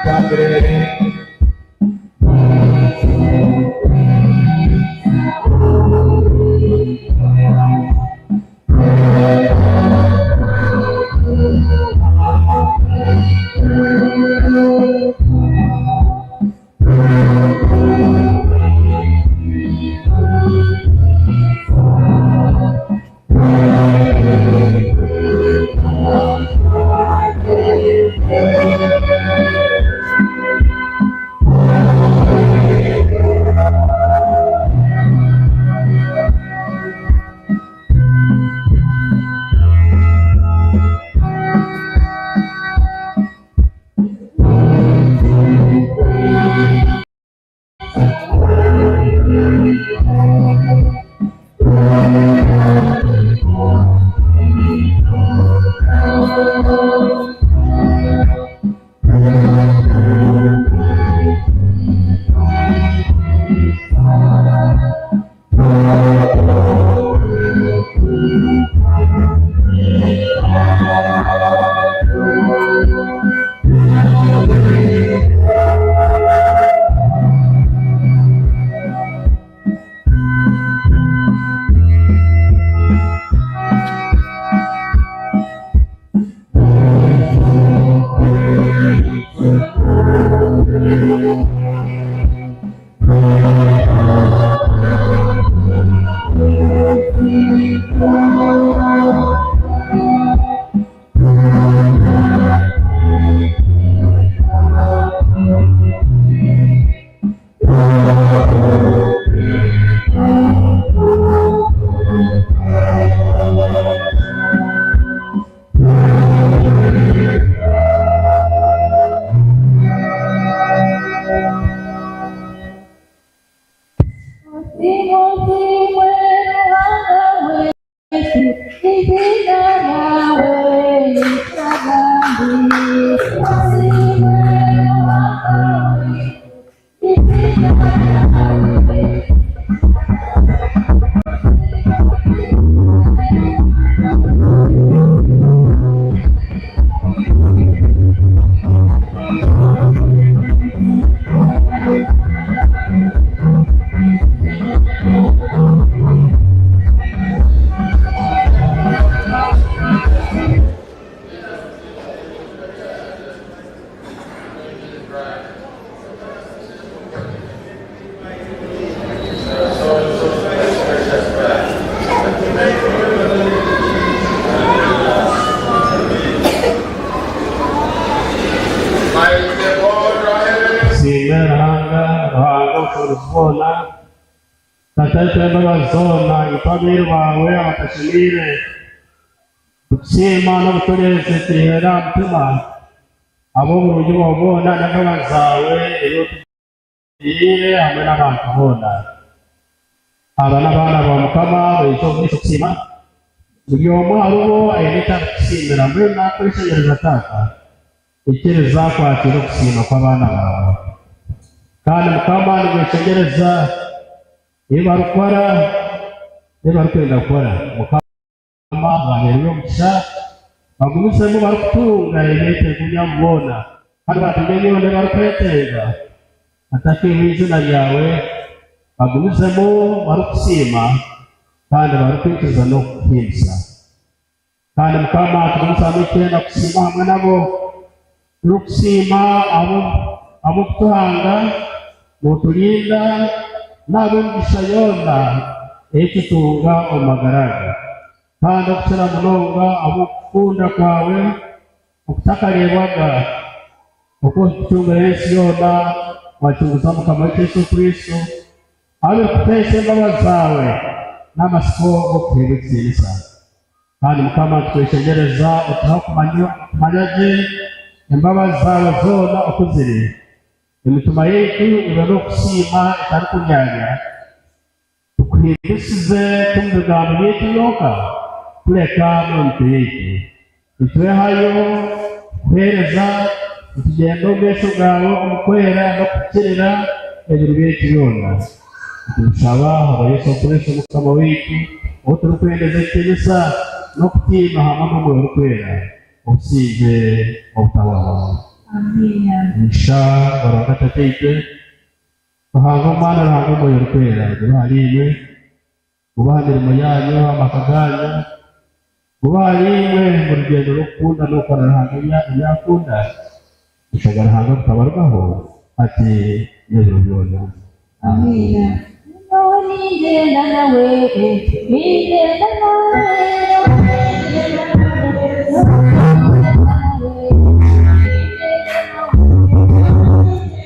Itambiro eri. Siimwe Ruhanga, Ruhanga Omushoboorozi Bwona, Tataitwe w'embabazi zoona, itwe abairu baawe abatashemeire kukusiima n'obucureezi twihire aha mutima ahabw'oburungi bwawe bwona n'embabazi zaawe ebi otugiriire hamwe n'abantu boona. Aba n'abaana ba Mukama baija omu maisho kusiima, buri omwe aharibo aine eki arikukusiimira. Mbwenu nakweshengyereza Taata, Ikiriza kwakira okusiima kw'abaana baawe. Kandi Mukama nigweshengyereza ebi barikukora n'ebi barikwenda kukora. Mukama abaheerere omugisha, bagumizemu barikutunga ebyetengo byabo byona, kandi batunge byona ebi barikwetenga batakeebwa eizina ryawe, bagumizemu barikusiima kandi barikwikiriza n'okukuhimbisa. Kandi Mukama atugumizamu itwena kusiima hamwe nabo. Turikusiima ahabw'okutuhanga, noturinda, n'ahabw'emigisha yoona ei tutunga omu magara aga. Kandi okukira munonga ahabw'okukunda kwawe okutakareebwaga, oku orikucungura ensi yoona wacunguza Mukama waitu Yesu Kristo, Ahabw'okutuheesa embabazi zaawe n'amatsiko g'okuheebwa ekitiinisa. Kandi Mukama nitukweshengyereza otuhe okumanya gye embabazi zaawe zoona oku ziri, emitima yaitu ebe n'okusiima etarikuryarya, tukuhimbisize ti mu bigambo byaitu byonka, kureka n'omu mitwe yaitu. Nitwehayo kukuheereza, nitugyenda omu maisho gaawe omu kwera n'okuhikiirira ebiro byaitu byona. Nitukushaba ahabwa Yesu Kristo Mukama waitu, ou turikwendeza ekitiinisa n'okutiinwa hamwe n'Omwoyo Orikwera, obusingye obutahwaho. Amiina. Omugisha gwa Ruhanga Tataitwe, Ruhanga Omwana, Ruhanga Omwoyo Orikwera gube ahariimwe, gube aha mirimo yaanyu, aha maka gaanyu, gube ahariimwe omu rugyendo rw'okukunda n'okukora Ruhanga ebi akunda. Omugisha gwa Ruhanga gutabarugaho hati n'ebiro byona. Amiina. Nyowe ningyenda nawe, ningyenda nawe, ningyenda nawe, ningyenda nawe, ningyenda nawe.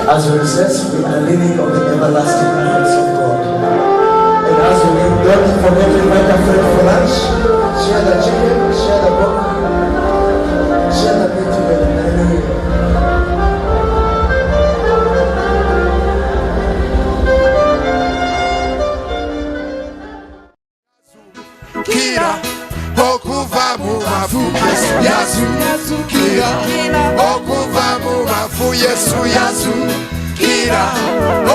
As we recess, we are leaning on the everlasting arms of God. And as we leave, don't forget to invite a friend for lunch. Share the chicken, share the pork, share the meat together. Hallelujah. Kira okuva mu bafu Yesu yazukira okuva mu bafu Yesu yazukira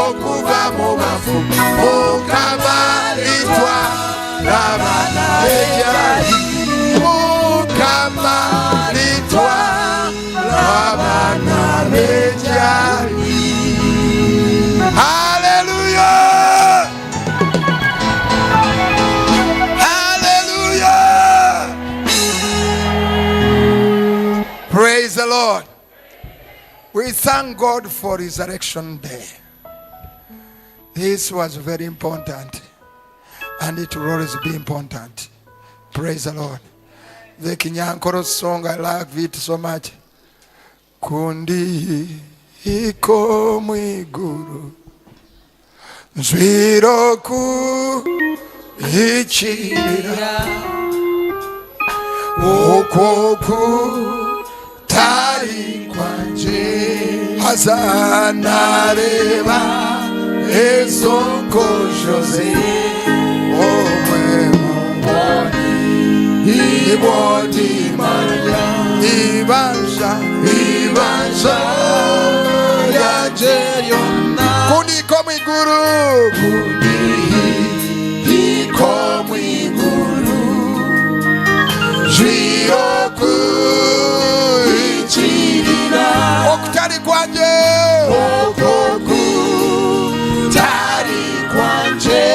okuva mu bafu Mukama litwa laba ejali Mukama litwa laba ejali Hallelujah Hallelujah! Praise the Lord. We thank God for Resurrection Day. This was very important, and it will always be important. Praise the Lord. The Kinyankoro song, I love it so much. Ku ndihika omu iguru, nzwire okuhikiirira, okwo kutari kwangye. Haza naareeba ezo nkojo ze obwe muboni nibwo ndimanya ibanja ibanja ryangye ryona kundihika omu iguru kundihika omu iguru njwire okuhikirira okutari kwangye okwo kutari kwangye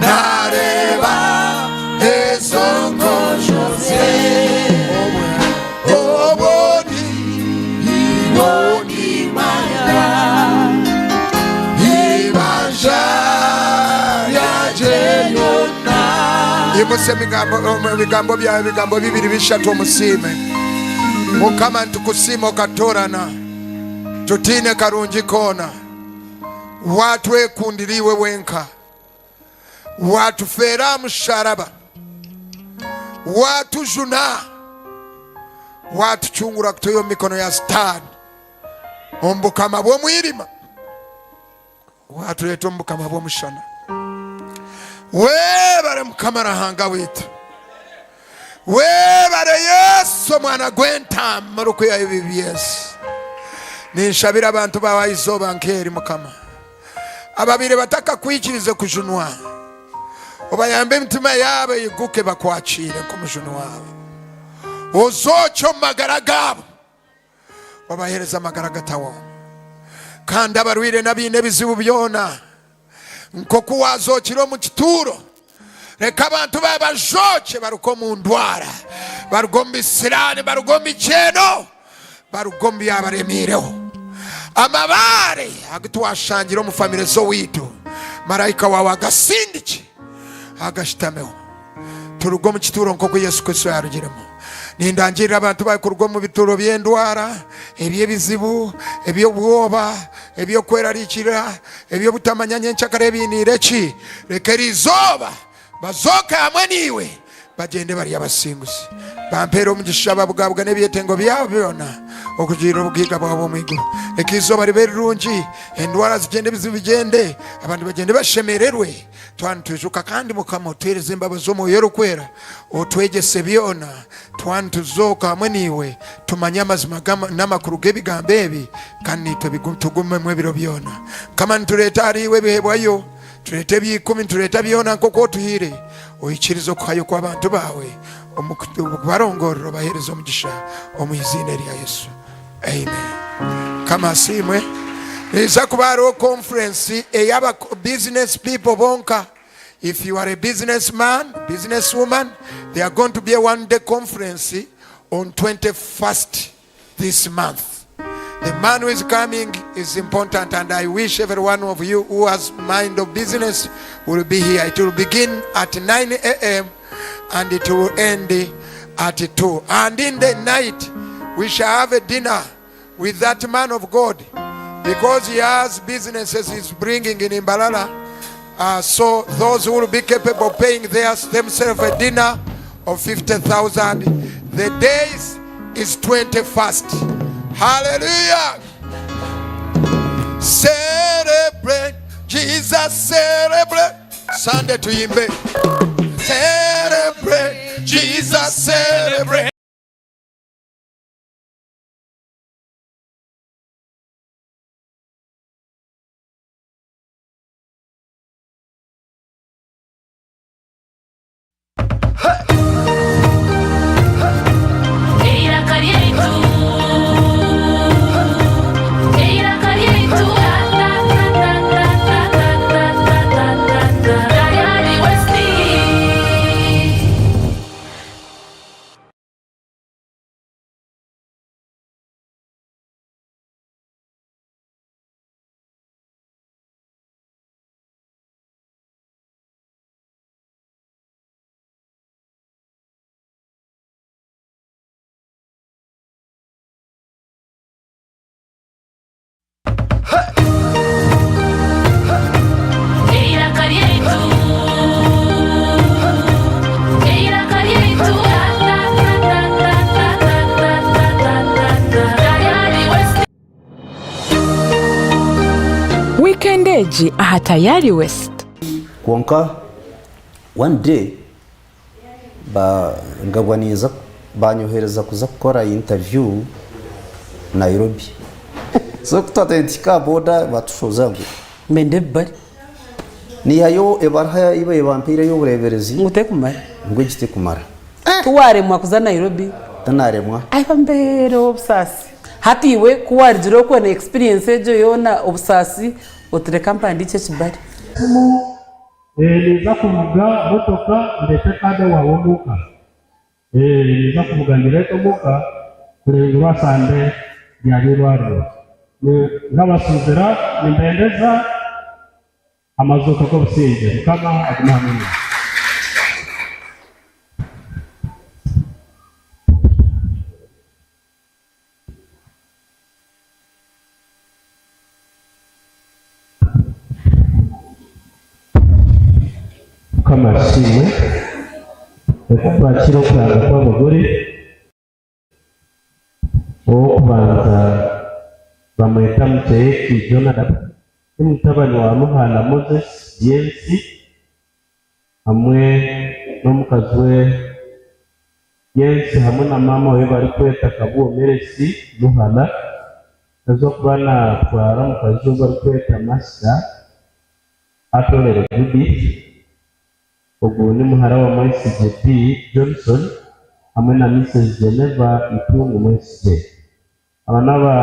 nareeba ezo nkojo ze obwo nibwo ndimanya ibanja ryangye ryona. Imutsya ebigambo byawe ebigambo bibiri bishatu omusiime. Mukama nitukusiima okatutoorana tutaine karungi koona. Waatwekundira iwe wenka. Waatufeera aha musharaba. Waatujuna. Waatucungura kutuiha omu mikono ya Sitaane, omu bukama bw'omwirima. Waatureeta omu bukama bw'omushana. Webare Mukama Ruhanga waitu. Webare Yesu omwana gw'entaama orikwihaho ebibi by'ensi. Ninshabira abantu baawe aha izooba nk'eri Mukama. Ababaire batakakwikirize kujunwa, obayambe emitima yaabo eyiguke bakwakiire nk'omujuni waabo. Ozookye omu magara gaabo. Obaheereze amagara agatahwaho. Kandi abarwaire n'abaine ebizibu byona, nk'oku waazookire omu kituuro, reka abantu baawe bazookye baruge omu ndwara, baruge omu bisiraani, baruge omu mikyeeno, baruge omu byabaremiireho. Amabaare agu twashangire omu famire z'owaitu, maraika waawe agasindikye agashutameho. Turuge omu kituuro nk'oku Yesu Kristo yaarugiremu. Nindangirira abantu baawe kuruga omu bituuro by'endwara, eby'ebizibu, eby'obwoba, eby'okwerarikirira, eby'obutamanya nyencakare ebiiniire ki. Reka eri izooba bazooke hamwe naiwe, bagyende bari abasinguzi. Bampeere omugisha babugabugane ebyetengo byabo byona okugirira obugaiga bwawe obw'omu iguru. Reka eizooba ribe rirungi, endwara zigyende, ebizibu bigyende, abantu bagyende bashemererwe. Twaba nitwijuka kandi Mukama otuhereze embabazi z'Omwoyo Orikwera otwegyese byona. Twaba nituzooka hamwe naiwe tumanye amazima n'amakuru g'ebigambo ebi kandi naitwe tugumemu ebiro byona. Mukama nitureeta ahari iwe ebihebwayo, tureeta eby'ikumi, nitureeta byona nk'oku otuhaire. Oikirize okuhayo kw'abantu baawe omu kubarongorera obahereze omugisha omu iziina erya Yesu. Amen. Mukama asiimwe. Niija kuba hariho conference ey'aba business people bonka. If you are a businessman, business woman, there are going to be a one day conference on 21st this month. The man who is coming is important and I wish every one of you who has mind of business will be here. It will begin at 9 a.m. and it will end at 2. And in the night, we shall have a dinner with that man of God because he has businesses he's bringing in Mbarara. So those who will be capable of paying themselves a dinner of 50,000, the days is 21st. Hallelujah. Celebrate, Jesus celebrate. Sunday tuyimbe. Celebrate, Jesus celebrate. Eiraka ryaitu, eiraka ryaitu. Eiraka ryaitu, eiraka ryaitu, Tayari West. Wiikendi egi aha Tayari West. Kwonka one day ba ngabwa ninza banyohereza kuza kukora interview Nairobi. So ku twataaire nituhika aha boda batushoza ngu. Mbende ebibari. Niihayo ebaruha ei babaire bampaire ey'obureeberezi. Ngu tekumara. Ngu egi tekumara. Tiwaremwa kuza Nairobi? Tinaremwa. Ai bambeere obusaasi. Hati iwe ku warugire okwo na experience egyo yoona obusaasi oti reka mpandiikye ekibari. Ninza kuvuga motoka ndeete kaada waawe omuuka. Ninza kuvuga ngireete omuuka kurenga orwa Sande ryaba eirwariro. Nkabasuubira nimbendeza amazooka g'obusingye. Mukama agume hamwe naimwe. Mukama asiimwe. Reka twakire okuranga kw'abagore. Ow'okubanza bamweta Mukyeyeki Jonadab, ni mutabani wa Muhana Moses Byensi hamwe n'omukazi we Byensi hamwe na maama we barikweta Kabuo Meresi Muhana. Naza kuba naatwara omukazi ou barikweta Masita Atolere Judith. Ogu ni muhara wa Mwesigye B. Johnson hamwe na Mises Geneva Itungu Mwesigye. Aba n'aba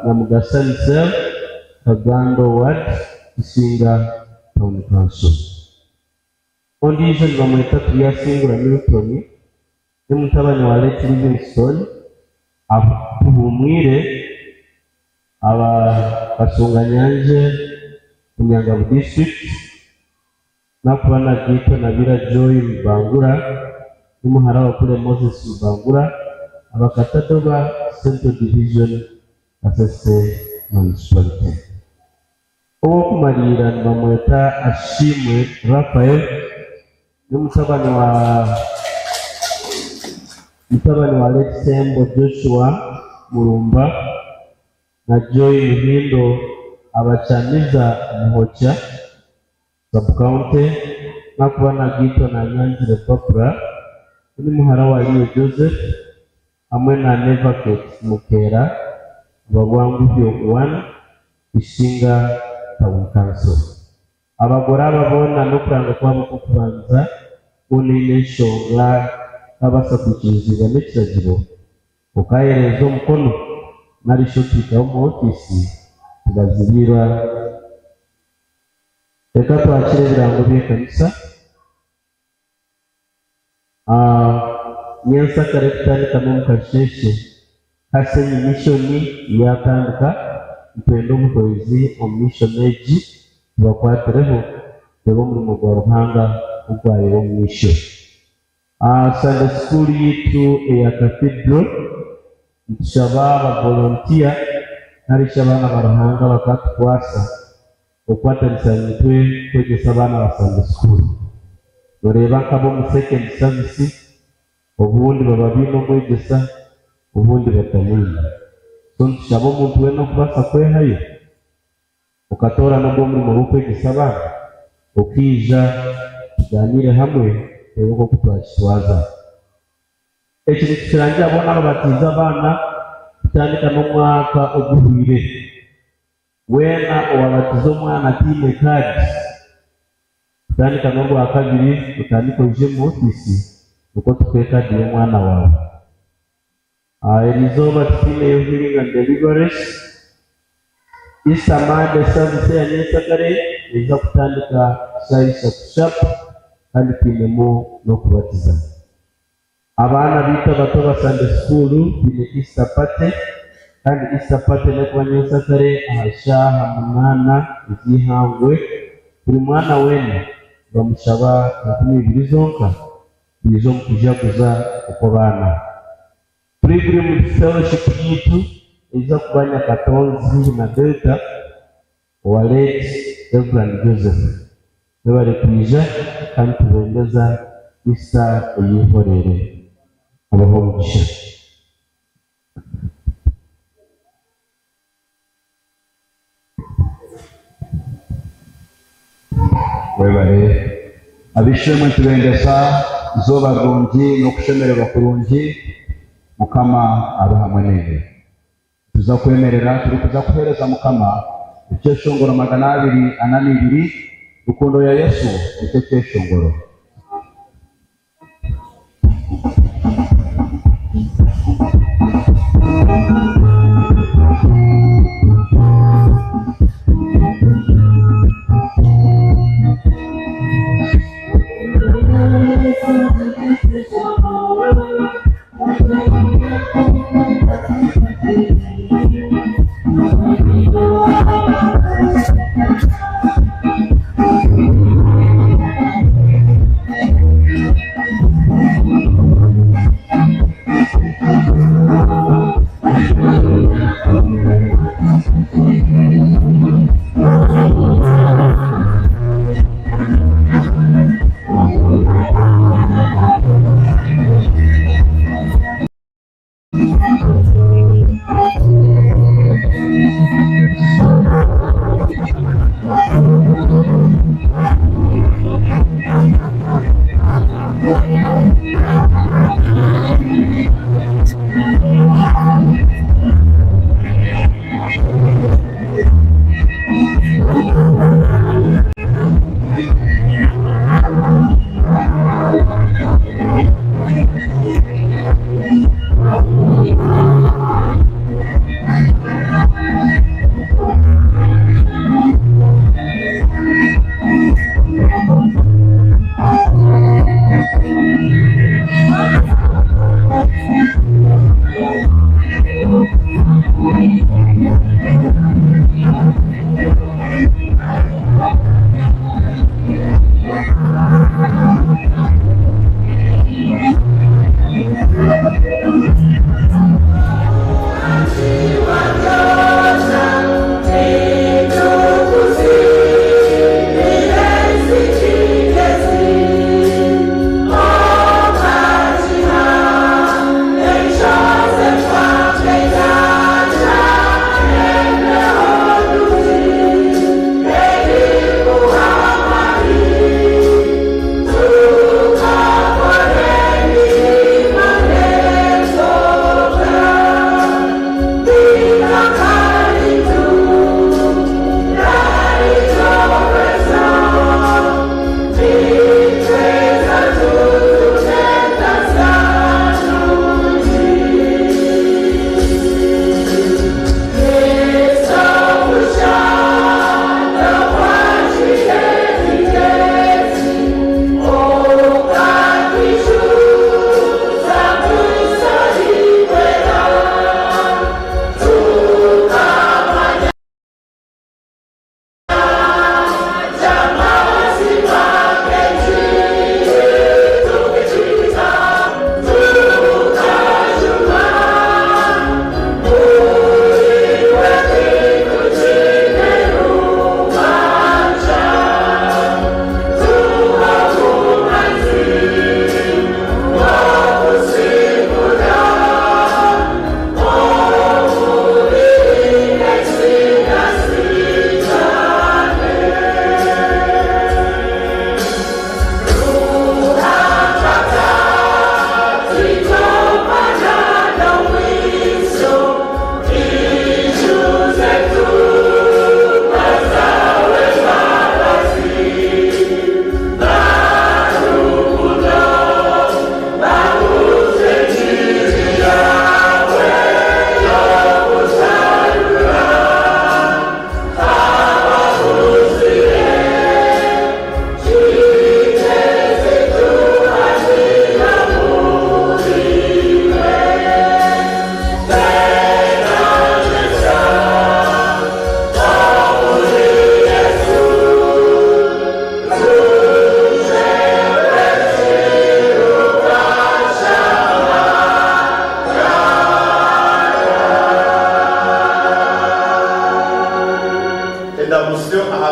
Nyamugasani Cell, Kagando Ward, Kisinga Town Council. Ondiijo nibamweta Turyasingura Milton, ni mutabani wa Late Livingstone Tuhumwire aba Kasunganyangye, Bunyangabu District. Nakuba nagaitwa na Bira Joy Rubangura n'omuhara wa Kule Moses Rubangura aba Katadoba Central Division Kasese Municipality. Ow'okumariira nibamweta Ashimwe Raphael n'omutabani wa mutabani wa Late Sembo Joshua Murumba na Joy Muhindo aba Kyamiza Muhokya Sub-county, nakuba nagaitwa na Nyanzire Barbra, ni muhara wa Leo Joseph hamwe na Neverket Mukeera aba Bwanguhyo I, Ishinga Town Council. Abagore aba boona n'okuranga kwabo kw'okubanza boona eine enshonga babaasa kwikirizibwa n'ekiragiro okayereeza omukono nari shi otuhikaho omu ofiisi tubazibiira. Reka twakire ebirango by'ekanisa. Nyensyakare kutandika n'omu kasheeshe Kasenyi Mission yaatandika. Nitwenda obuhwezi omu mission egi tubakwatireho tureebe omurimo gwa Ruhanga oku gwayeba omu maisho. Sunday School yaitu eya Cathedral nitushaba aba volunteer nari shi abaana ba Ruhanga bakatukwasa okukwatanisa naitwe kwegyesa abaana ba Sunday School. Noreeba nk'ab'omu second service obundi baba baine omwegyesa obundi batamwine. So nitushaba omuntu weena okubaasa kwehayo Okatoorana ogwo omurimo gw'okwegyesa abaana, okaija tugaaniire hamwe tureebe nk'oku twakitwaza. Eki nitukirangira boona ababatiize abaana kutandika n'omwaka oguhweire. Weena owaabatiza omwana ataine kaadi, kutandika n'Orwakabiri otandike oije omu ofiisi nikwo tukuhe kaadi y'omwana waawe. Eri izooba titwineyo Healing and Deliverance. Easter Monday service eya nyenkyakare neija kutandika shaaha ishatu sharp kandi twinemu n'okubatiza. Abaana baitu abato aba Sunday school twine Easter party kandi Easter party n'ekuba nyenkyakare aha shaaha munaana ez'eihangwe. Buri mwana weena nibamushaba 20 zonka Twija omu kujaguza okw'abaana. Pilgrim Fellowship yaitu eija kuba Nyakatonzi haihi na Delta. Owa late Rev. Joseph. Mwebare kwija kandi tubendeza Easter ey'eihoreere. Abahe omugisha. Webare. Ab'eishe-emwe nitubendeza eizooba rirungi n'okushemererwa kurungi. Mukama abe hamwe naimwe. Nituza kwemerera turikuza kuheereza Mukama ekyeshongoro 242, Rukundo ya Yesu nikyo kyeshongoro.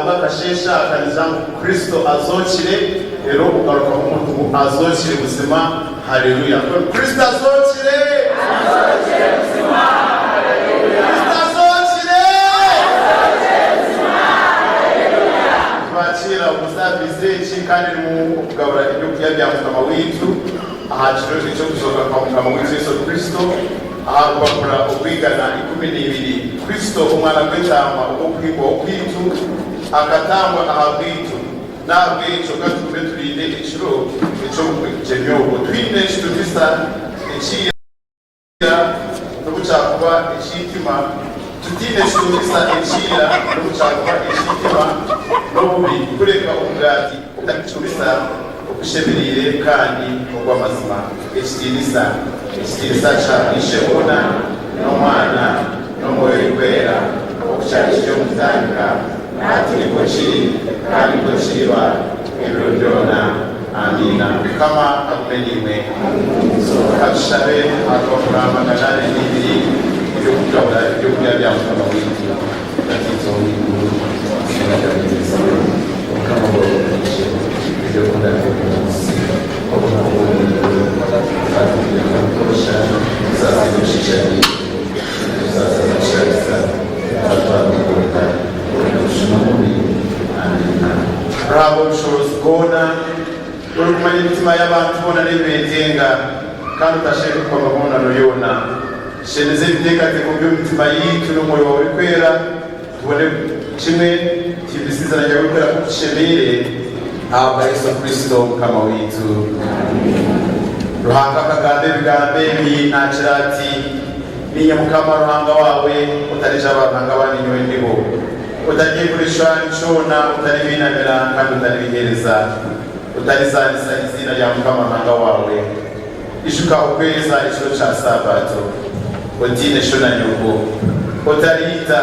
Ahabw'akasheeshe aka nigira ngu Kristo azookire, reero ogarukamu omuntu ngu azookire buzima. Haleluya! Mbwenu Kristo azookire! Azookire buzima! Haleluya! Kristo azookire! Azookire buzima! Haleluya! Nitwakiira omu saaviisi egi kandi erimu okugabura eby'okurya bya Mukama waitu aha kiro eky'okuzooka kwa Mukama waitu Yesu Kristo. Aha rupapura orw'eigana 12, Kristo, Omwana gw'Entaama ogw'okuhikwaho kwaitu, akatambwa ahabwaitu. N'ahabw'ekyo ka tugume turinde ekiro eky'obugyenyi obwo twine ekitiinisa eky'eira n'obu kyakuba eky'eitima, tutaine kitiinisa eky'eira n'obu kyakuba eky'eitima n'obubi, kureka omugaati ogutarikwekitiinisa ogushemereire kandi ogw'amazima. Ekitiinisa! Ekitiinisa kya Isheboona, n'Omwana, n'Omwoyo Orikwera, oku kyari kiri omu kutandika, na hati nikwo kiri, kandi nikwo kiriba ebiro byona. Amiina. Mukama agume naimwe. Ka tushabe aha rupapura 402 eby'okugabura eby'okurya bya Mukama waitu. Tataitwe ow'omu iguru, eiziina ryawe ryezibwe, Obukama bwawe bwije, ebi okunda bikorwe omu nsi nk'oku bikorwa omu iguru. Otuhe ebyokurya by'obutoosha, otusaasire emishiisha yaitu, naitwe tusaasire abatushabisa, otatutwara omu kwonka, kureka otujune omubi. Amiina. Ruhanga Ow'obushoboorozi bwona, orikumanya emitima y'abantu boona n'ebi beetenga, kandi otashererwa mibonano yoona, shemeza ebiteekateeko by'omu mitima yaitu n'Omwoyo waawe Orikwera, tubone kimwe tuhimbise eiziina ryawe Orikwera nk'oku kishemeire, ahabwa Yesu Kristo Mukama waitu. Ruhanga akagamba ebigambo ebi naagira ati, Niinye Mukama Ruhanga waawe, otarija baaruhanga abandi nyowe ndiho. Otaryegura ekishushani kyona, otaribiinamira kandi otaribiheereza. Otarizaanisa eiziina rya Mukama Ruhanga waawe. Ijuka okweza ekiro kya Saabaato. Otiine sho na nyoko. Otariita.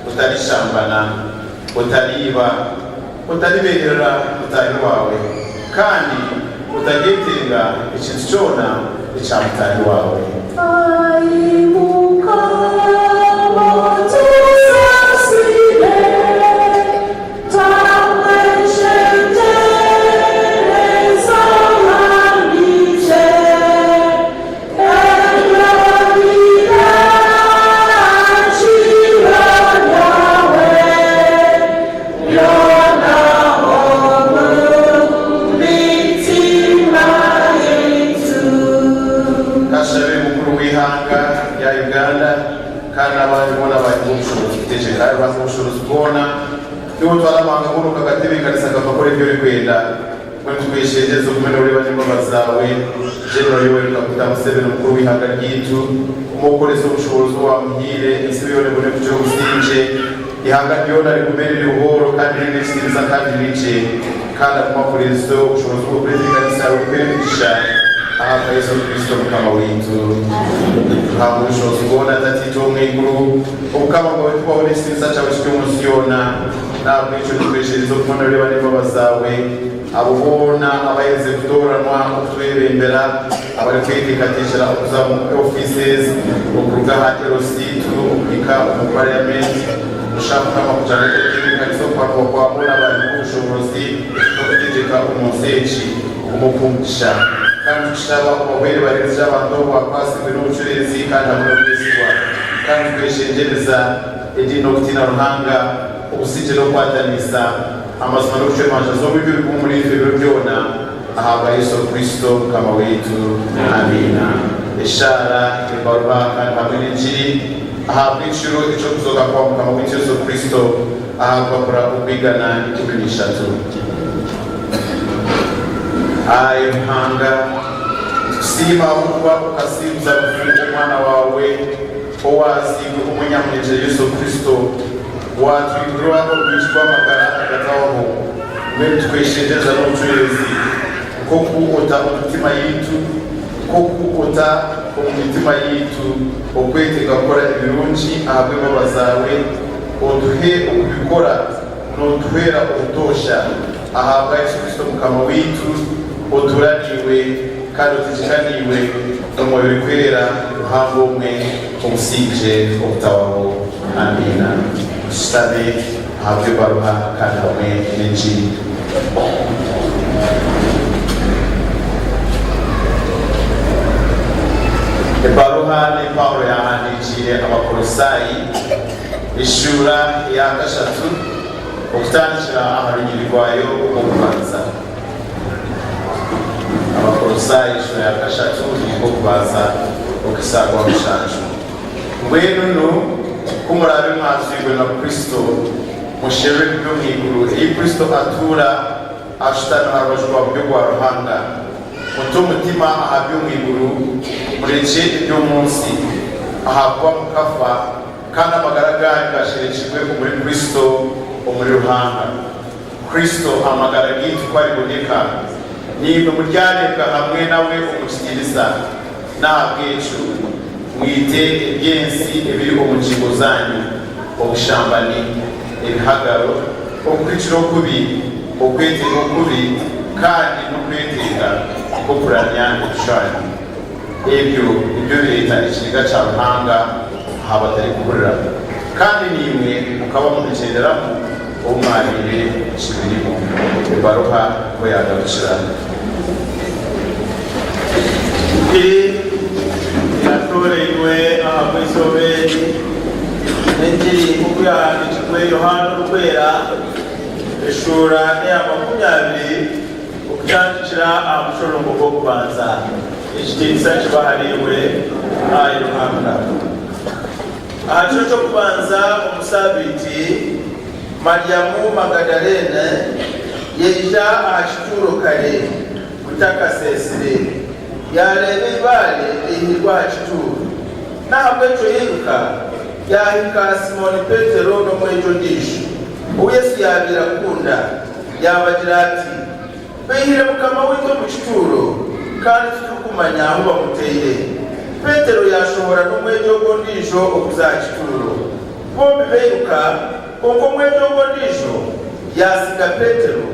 Otarishambana. Otariiba. Otaribeeherera mutaahi waawe. Kandi otaryetenga ekintu kyona ekya mutaahi waawe. Ai Mukama, otusaasire, Twamweshengyereza ohamije, Ebiro bidakira byawe byona omu mitima yaitu. Kashabe mukuru w'eihanga rya Uganda kandi n'abandi boona abahairwe obushoboorozi kutegyeka. Ai Ruhanga w'obushoboorozi bwona, niiwe otwara amahanga goona okagatebeekanisa gakakora ebi orikwenda. Mbwenu tukweshengyereza ogume nooreeba n'embabazi zaawe General Yoweri Kaguta Museveni omukuru w'eihanga ryaitu, omuhe okukoresa obushoboorozi obu waamuhaire, ensi yoona ebone kugira obusingye, eihanga ryona rigume riri buhooro kandi riine ekitiinisa kandi riri gye, kandi agume akorese obushoboorozi bwe kureeta ekanisa yaawe kuheera emigisha ahabwa Yesu Kristo Mukama waitu. Ruhanga ow'obushoboorozi bwona, Tataitwe ow'omu iguru, Obukama bwawe tubaho n'ekitiinisa kyawe kiri omu nsi yoona. N'ahabw'ekyo nitukweshereza okuguma nooreeba n'embabazi zaawe abo boona abaherize kutooranwa okutwebembera, abarikweteekateekyera okuza omu ofiises okuruga aha LC2 okuhika omu Parliament. Noshaba Mukama kugira ngu otebeekanise okuhanurwa kwa boona abahairwe obushoboorozi n'okutegyeka omu nsi egi. Ogume okuhe omugisha. Kandi nitukushaba obahwere bareerekye abantu abu baakwatsirwe n'obucureezi kandi hamwe n'obwesigwa. Kandi nitukweshengyereza ediini n'okutiina Ruhanga, obusingye n'okukwataniisa, amazima n'okucwa emanja z'oburyo bigume omuriitwe ebiro byona, ahabwa Yesu Kristo Mukama waitu. Amiina. Eshaara, ebaruha kandi hamwe n'engiri ahabw'ekiro eky'okuzooka kwa Mukama waitu Yesu Kristo aha rupapura orw'eigana 13. Ai Ruhanga, nitukusiima ahabw'okuba okasinguza rufu Omwana waawe owaazairwe omwe nyamunegyere Yesu Kristo, waatwigurira orwigi rw'amagara agatahwaho. Mbwenu tukweshengyereza n'obucureezi, nk'oku ota omu mitima yaitu, nk'oku ota omu mitima yaitu okwetenga kukora ebirungi ahabw'embabazi zaawe, otuhe okubikora nootuhwera obutoosha. Ahabwa Yesu Kristo Mukama waitu, otuura naiwe kandi otegyeka naiwe n'Omwoyo Orikwera, Ruhanga omwe, obusingye obutahwaho. Amiina. Tusitabe. Ahabw'ebaruha kandi hamwe n'engiri. Ebaruha ei Paulo yaahandiikiire Abakolosaayi, eshuura eya kashatu okutandikira aha runyiriri rwayo orw'okubanza. Abakolosaayi eshuura ya kashatu orunyiriri rw'okubanza okuhitsya aha rwa mushanju. Mbwenu nu, ku muraabe mwazwirwe na Kristo, musherure eby'omu iguru, ei Kristo atuura ashutami aha rubaju rwa buryo rwa Ruhanga. Mute omutima aha by'omu iguru, murekye eby'omu nsi, ahakuba mukafa, kandi amagara gaanyu gasherekirwe omuri Kristo omuri Ruhanga. Kristo amagara gaitu ku ariboneka, naimwe muryareebwa hamwe nawe omu kitiinisa. N'ahabw'ekyo mwite eby'ensi ebiri omu ngingo zaanyu, obushambani, ebihagaro, okuhikira okubi, okwetenga okubi, kandi n'okwetenga kw'okuramya ebishushani. Ebyo nibyo bireeta ekiniga kya Ruhanga aha batarikuhurira. Kandi naimwe mukaba mubigyenderamu obu mwabaire mukibirimu. Ebaruha niho yaagarukira. Engiri eyatoorainwe ahabw'eizooba eri n'engiri nk'oku yaahandiikirwe Yohaana Orikwera, eshuura n'eya 20 okutandikira aha mushorongo gw'okubanza. Ekitiinisa kibe ahariiwe, Ai Ruhanga. Aha kiro ky'okubanza omu saabiiti, Mariamu Magadaleene yaija aha kituuro kare butakaseesire, yaareeba eibaare riihirwe aha kituuro. N'ahabw'ekyo yairuka, yaahika Simooni Petero n'omwegi ondiijo, ou Yesu yaabaire akunda, yaabagira ati, Baihire Mukama waitu omu kituuro, kandi titurikumanya ahu bamutaire. Petero yaashohora n'omwegi ogwo ondiijo okuza aha kituuro. Bombi bairuka, kwonka omwegi ogwo ondiijo yaatsiga Petero,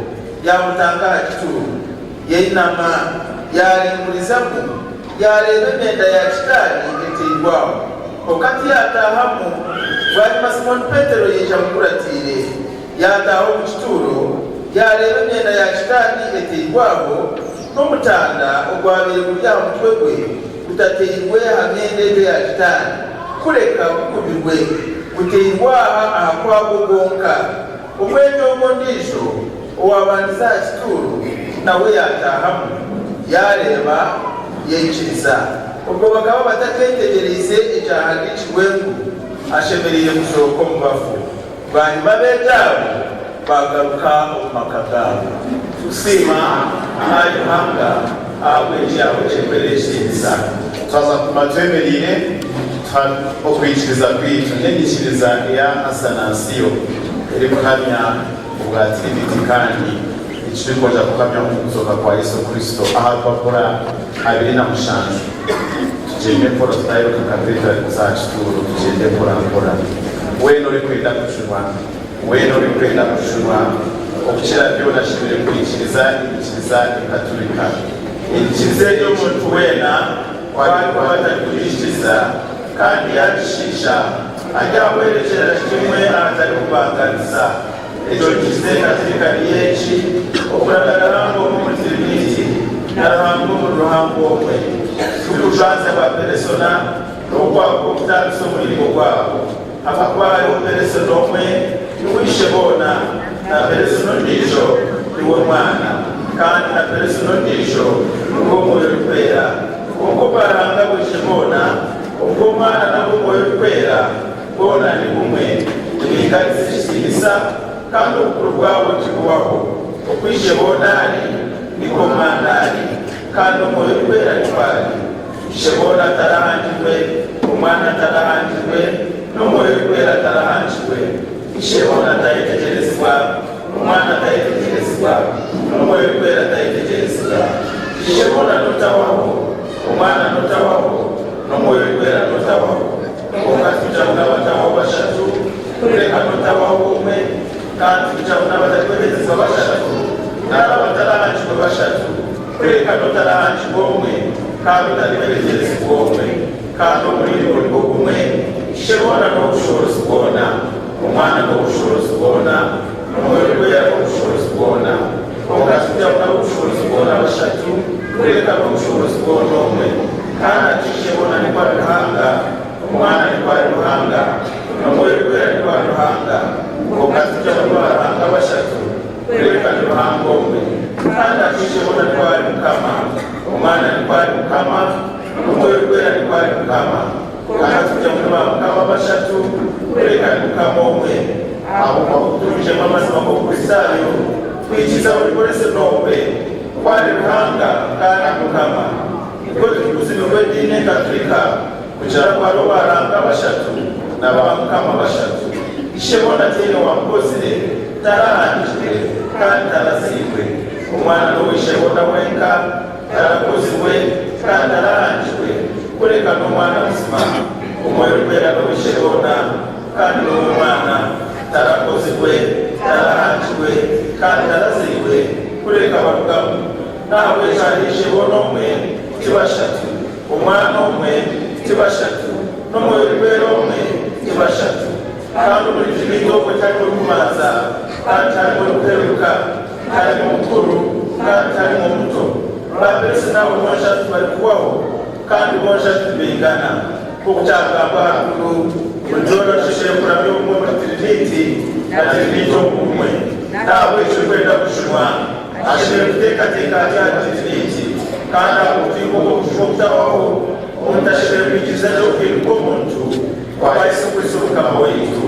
yaamutanga aha kituuro. Yainama, yaaringurizamu, yaareeba emyenda ya kitaani etairwe aho, kwonka tiyaataahamu. Bwanyima Simooni Petero yaija amukuratiire. Yaataaha omu kituuro, yaareeba emyenda ya kitaani etairwe aho, n'omutanda ogwabaire guri aha mutwe gwe gutateirwe ha myenda egyo ya kitaani, kureka gukubirwe, gutairwe aha aha kwagwo gwonka. Omwegi ogwo ondiijo owaabandize aha kituuro nawe yaataahamu, yaareeba, yaikiriza. Obwo bakaba batakeetegyereize ekyahandiikirwe ngu ashemereire kuzooka omu bafu. Bwanyima abeegi abo baagaruka omu maka gaabo. Tukusiima, ai Ruhanga, ahabw'ekyawe ekirikwera ekitiinisa. Twaza kuguma twemereire tuha okwikiriza kwaitu n'enyikiriza eya Asanansiyo erikuhamya obwa Tiriniti kandi ekirikwongyera kuhamya omu kuzooka kwa Yesu Kristo aha rupapura 27. Tugyende mpora tutairuka nka Petero arikuza aha kituuro, tugyende mpora mpora. Weena orikwenda kujunwa, weena orikwenda kujunwa, okukira byona ashemereire kwikiriza enyikiriza ekaturika. Enyikiriza Egi omuntu weena ku arikuba atarikugiikiriza kandi yaagishiisha, aryahwerekyerera kimwe ahatari kubanganisa. Ekyo nikikira ekaturika niyo eki, Okuragana Ruhanga omwe omuri Tiriniiti na Ruhanga omuri Ruhanga omwe. Tikujwanzya kwa peresona n'okwaakuka okutaanisa omuringo gwabo, ahakuba hariho peresona omwe, niwe Ishe boona, na peresona ondiijo, niwe Mwana, kandi na peresona ondiijo, niwe Omwoyo Orikwera. Kwonka obwa Ruhanga bwa Isheboona, obw'Omwana n'abw'Omwoyo Orikwera, Boona ni bumwe, nibaikariza ekitiinisa, kandi obukuru bwabo tibuhwaho. Oku Isheboona ari, nikwo Omwana ari, kandi Omwoyo Orikwera nikwo ari. Isheboona tarahangirwe, Omwana tarahangirwe, n'Omwoyo Orikwera tarahangirwe. Isheboona tayetegyerezibwa, Omwana tayetegyerezibwa, n'Omwoyo Orikwera tayetegyerezibwa. Isheboona n'otahwaho, Omwana n'otahwaho, n'Omwoyo Orikwera n'otahwaho. Kwonka twija n'abatahwaho bashatu, kureka n'otabaho omwe, kandi twija n'abatarikwebenzezibwa bashatu, nari abatarahangirwe bashatu, kureka n'otarahangirwe omwe, kandi otarikwebenzerezibwa omwe, kandi omuringo nigwo gumwe, Isheboona n'ow'obushoboorozi bwona, Omwana n'ow'obushoboorozi bwona. omwe, ahabw'okuba ku turugiremu amazima g'Obukristaayo, twikiriza buri korese n'okwe ku ari Ruhanga kandi ari Mukama. Nikwo turikuzibirwa ediini Enkaturika kugira ngu hariho baruhanga bashatu na baamukama bashatu. Isheboona tihaine owaamukozire, tarahandiikire kandi taraziirwe. Omwana n'ow'Isheboona wenka, tarakozirwe kandi tarahangirwe, kureka n'Omwana buzima. Omwoyo Orikwera n'ow'Isheboona kandi n'ow'Omwana, tarakozirwe, tarahangirwe kandi taraziirwe, kureka barugamu. N'ahabw'ekyo hariho Isheboona omwe, ti bashatu, Omwana omwe, ti bashatu, n'Omwoyo Orikwera omwe, ti bashatu. Kandi omuri Triniti omwe tiharimu orikubanza, kandi tiharimu orikuheruka, tiharimu omukuru, kandi tiharimu omuto. Ba Peresi n'abo bonshatu tibarikuhwaho, kandi bonshatu tibaingana. Nk'oku kyagambwa aharuguru, buri yoona tushemereire kuramya obumwe omuri Tiriniiti na Tiriniiti omu bumwe. N'ahabw'ekyo orikwenda kujunwa ashemereire kuteekateeka ati ahari Tiriniiti, kandi aha butwika obw'okujunwa okutahwaho, omuntu ashemereire kwikiriza gye okuhinduka omuntu kwa Yesu Kristo Mukama waitu.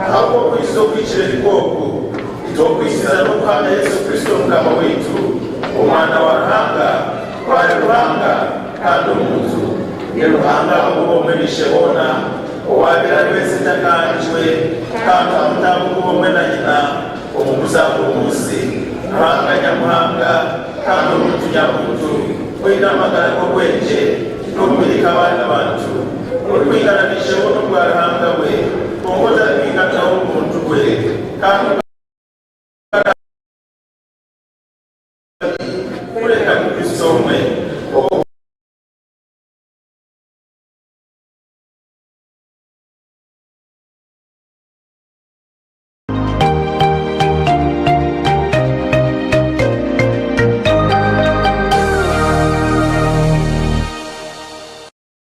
Ahabw'okuba okwikiriza okuhikire nikwo oku, Itwe okwikiriza n'okuhamya Yesu Kristo Mukama waitu, Omwana wa Ruhanga, ku ari Ruhanga kandi omuntu. Ni Ruhanga ahabw'okuba omwe na Isheboona, owaabaire ari w'ensi etakahangirwe, kandi omuntu ahabw'okuba omwe na nyina omu kuzaarwa omu nsi. Ruhanga Nyamuhanga kandi omuntu nyabuntu, oine amagara g'obwengye n'omubiri nk'abandi bantu, orikwingana na Isheboona obwa Ruhanga bwe, kwonka otarikwingana nawe omu buntu bwe, kandi.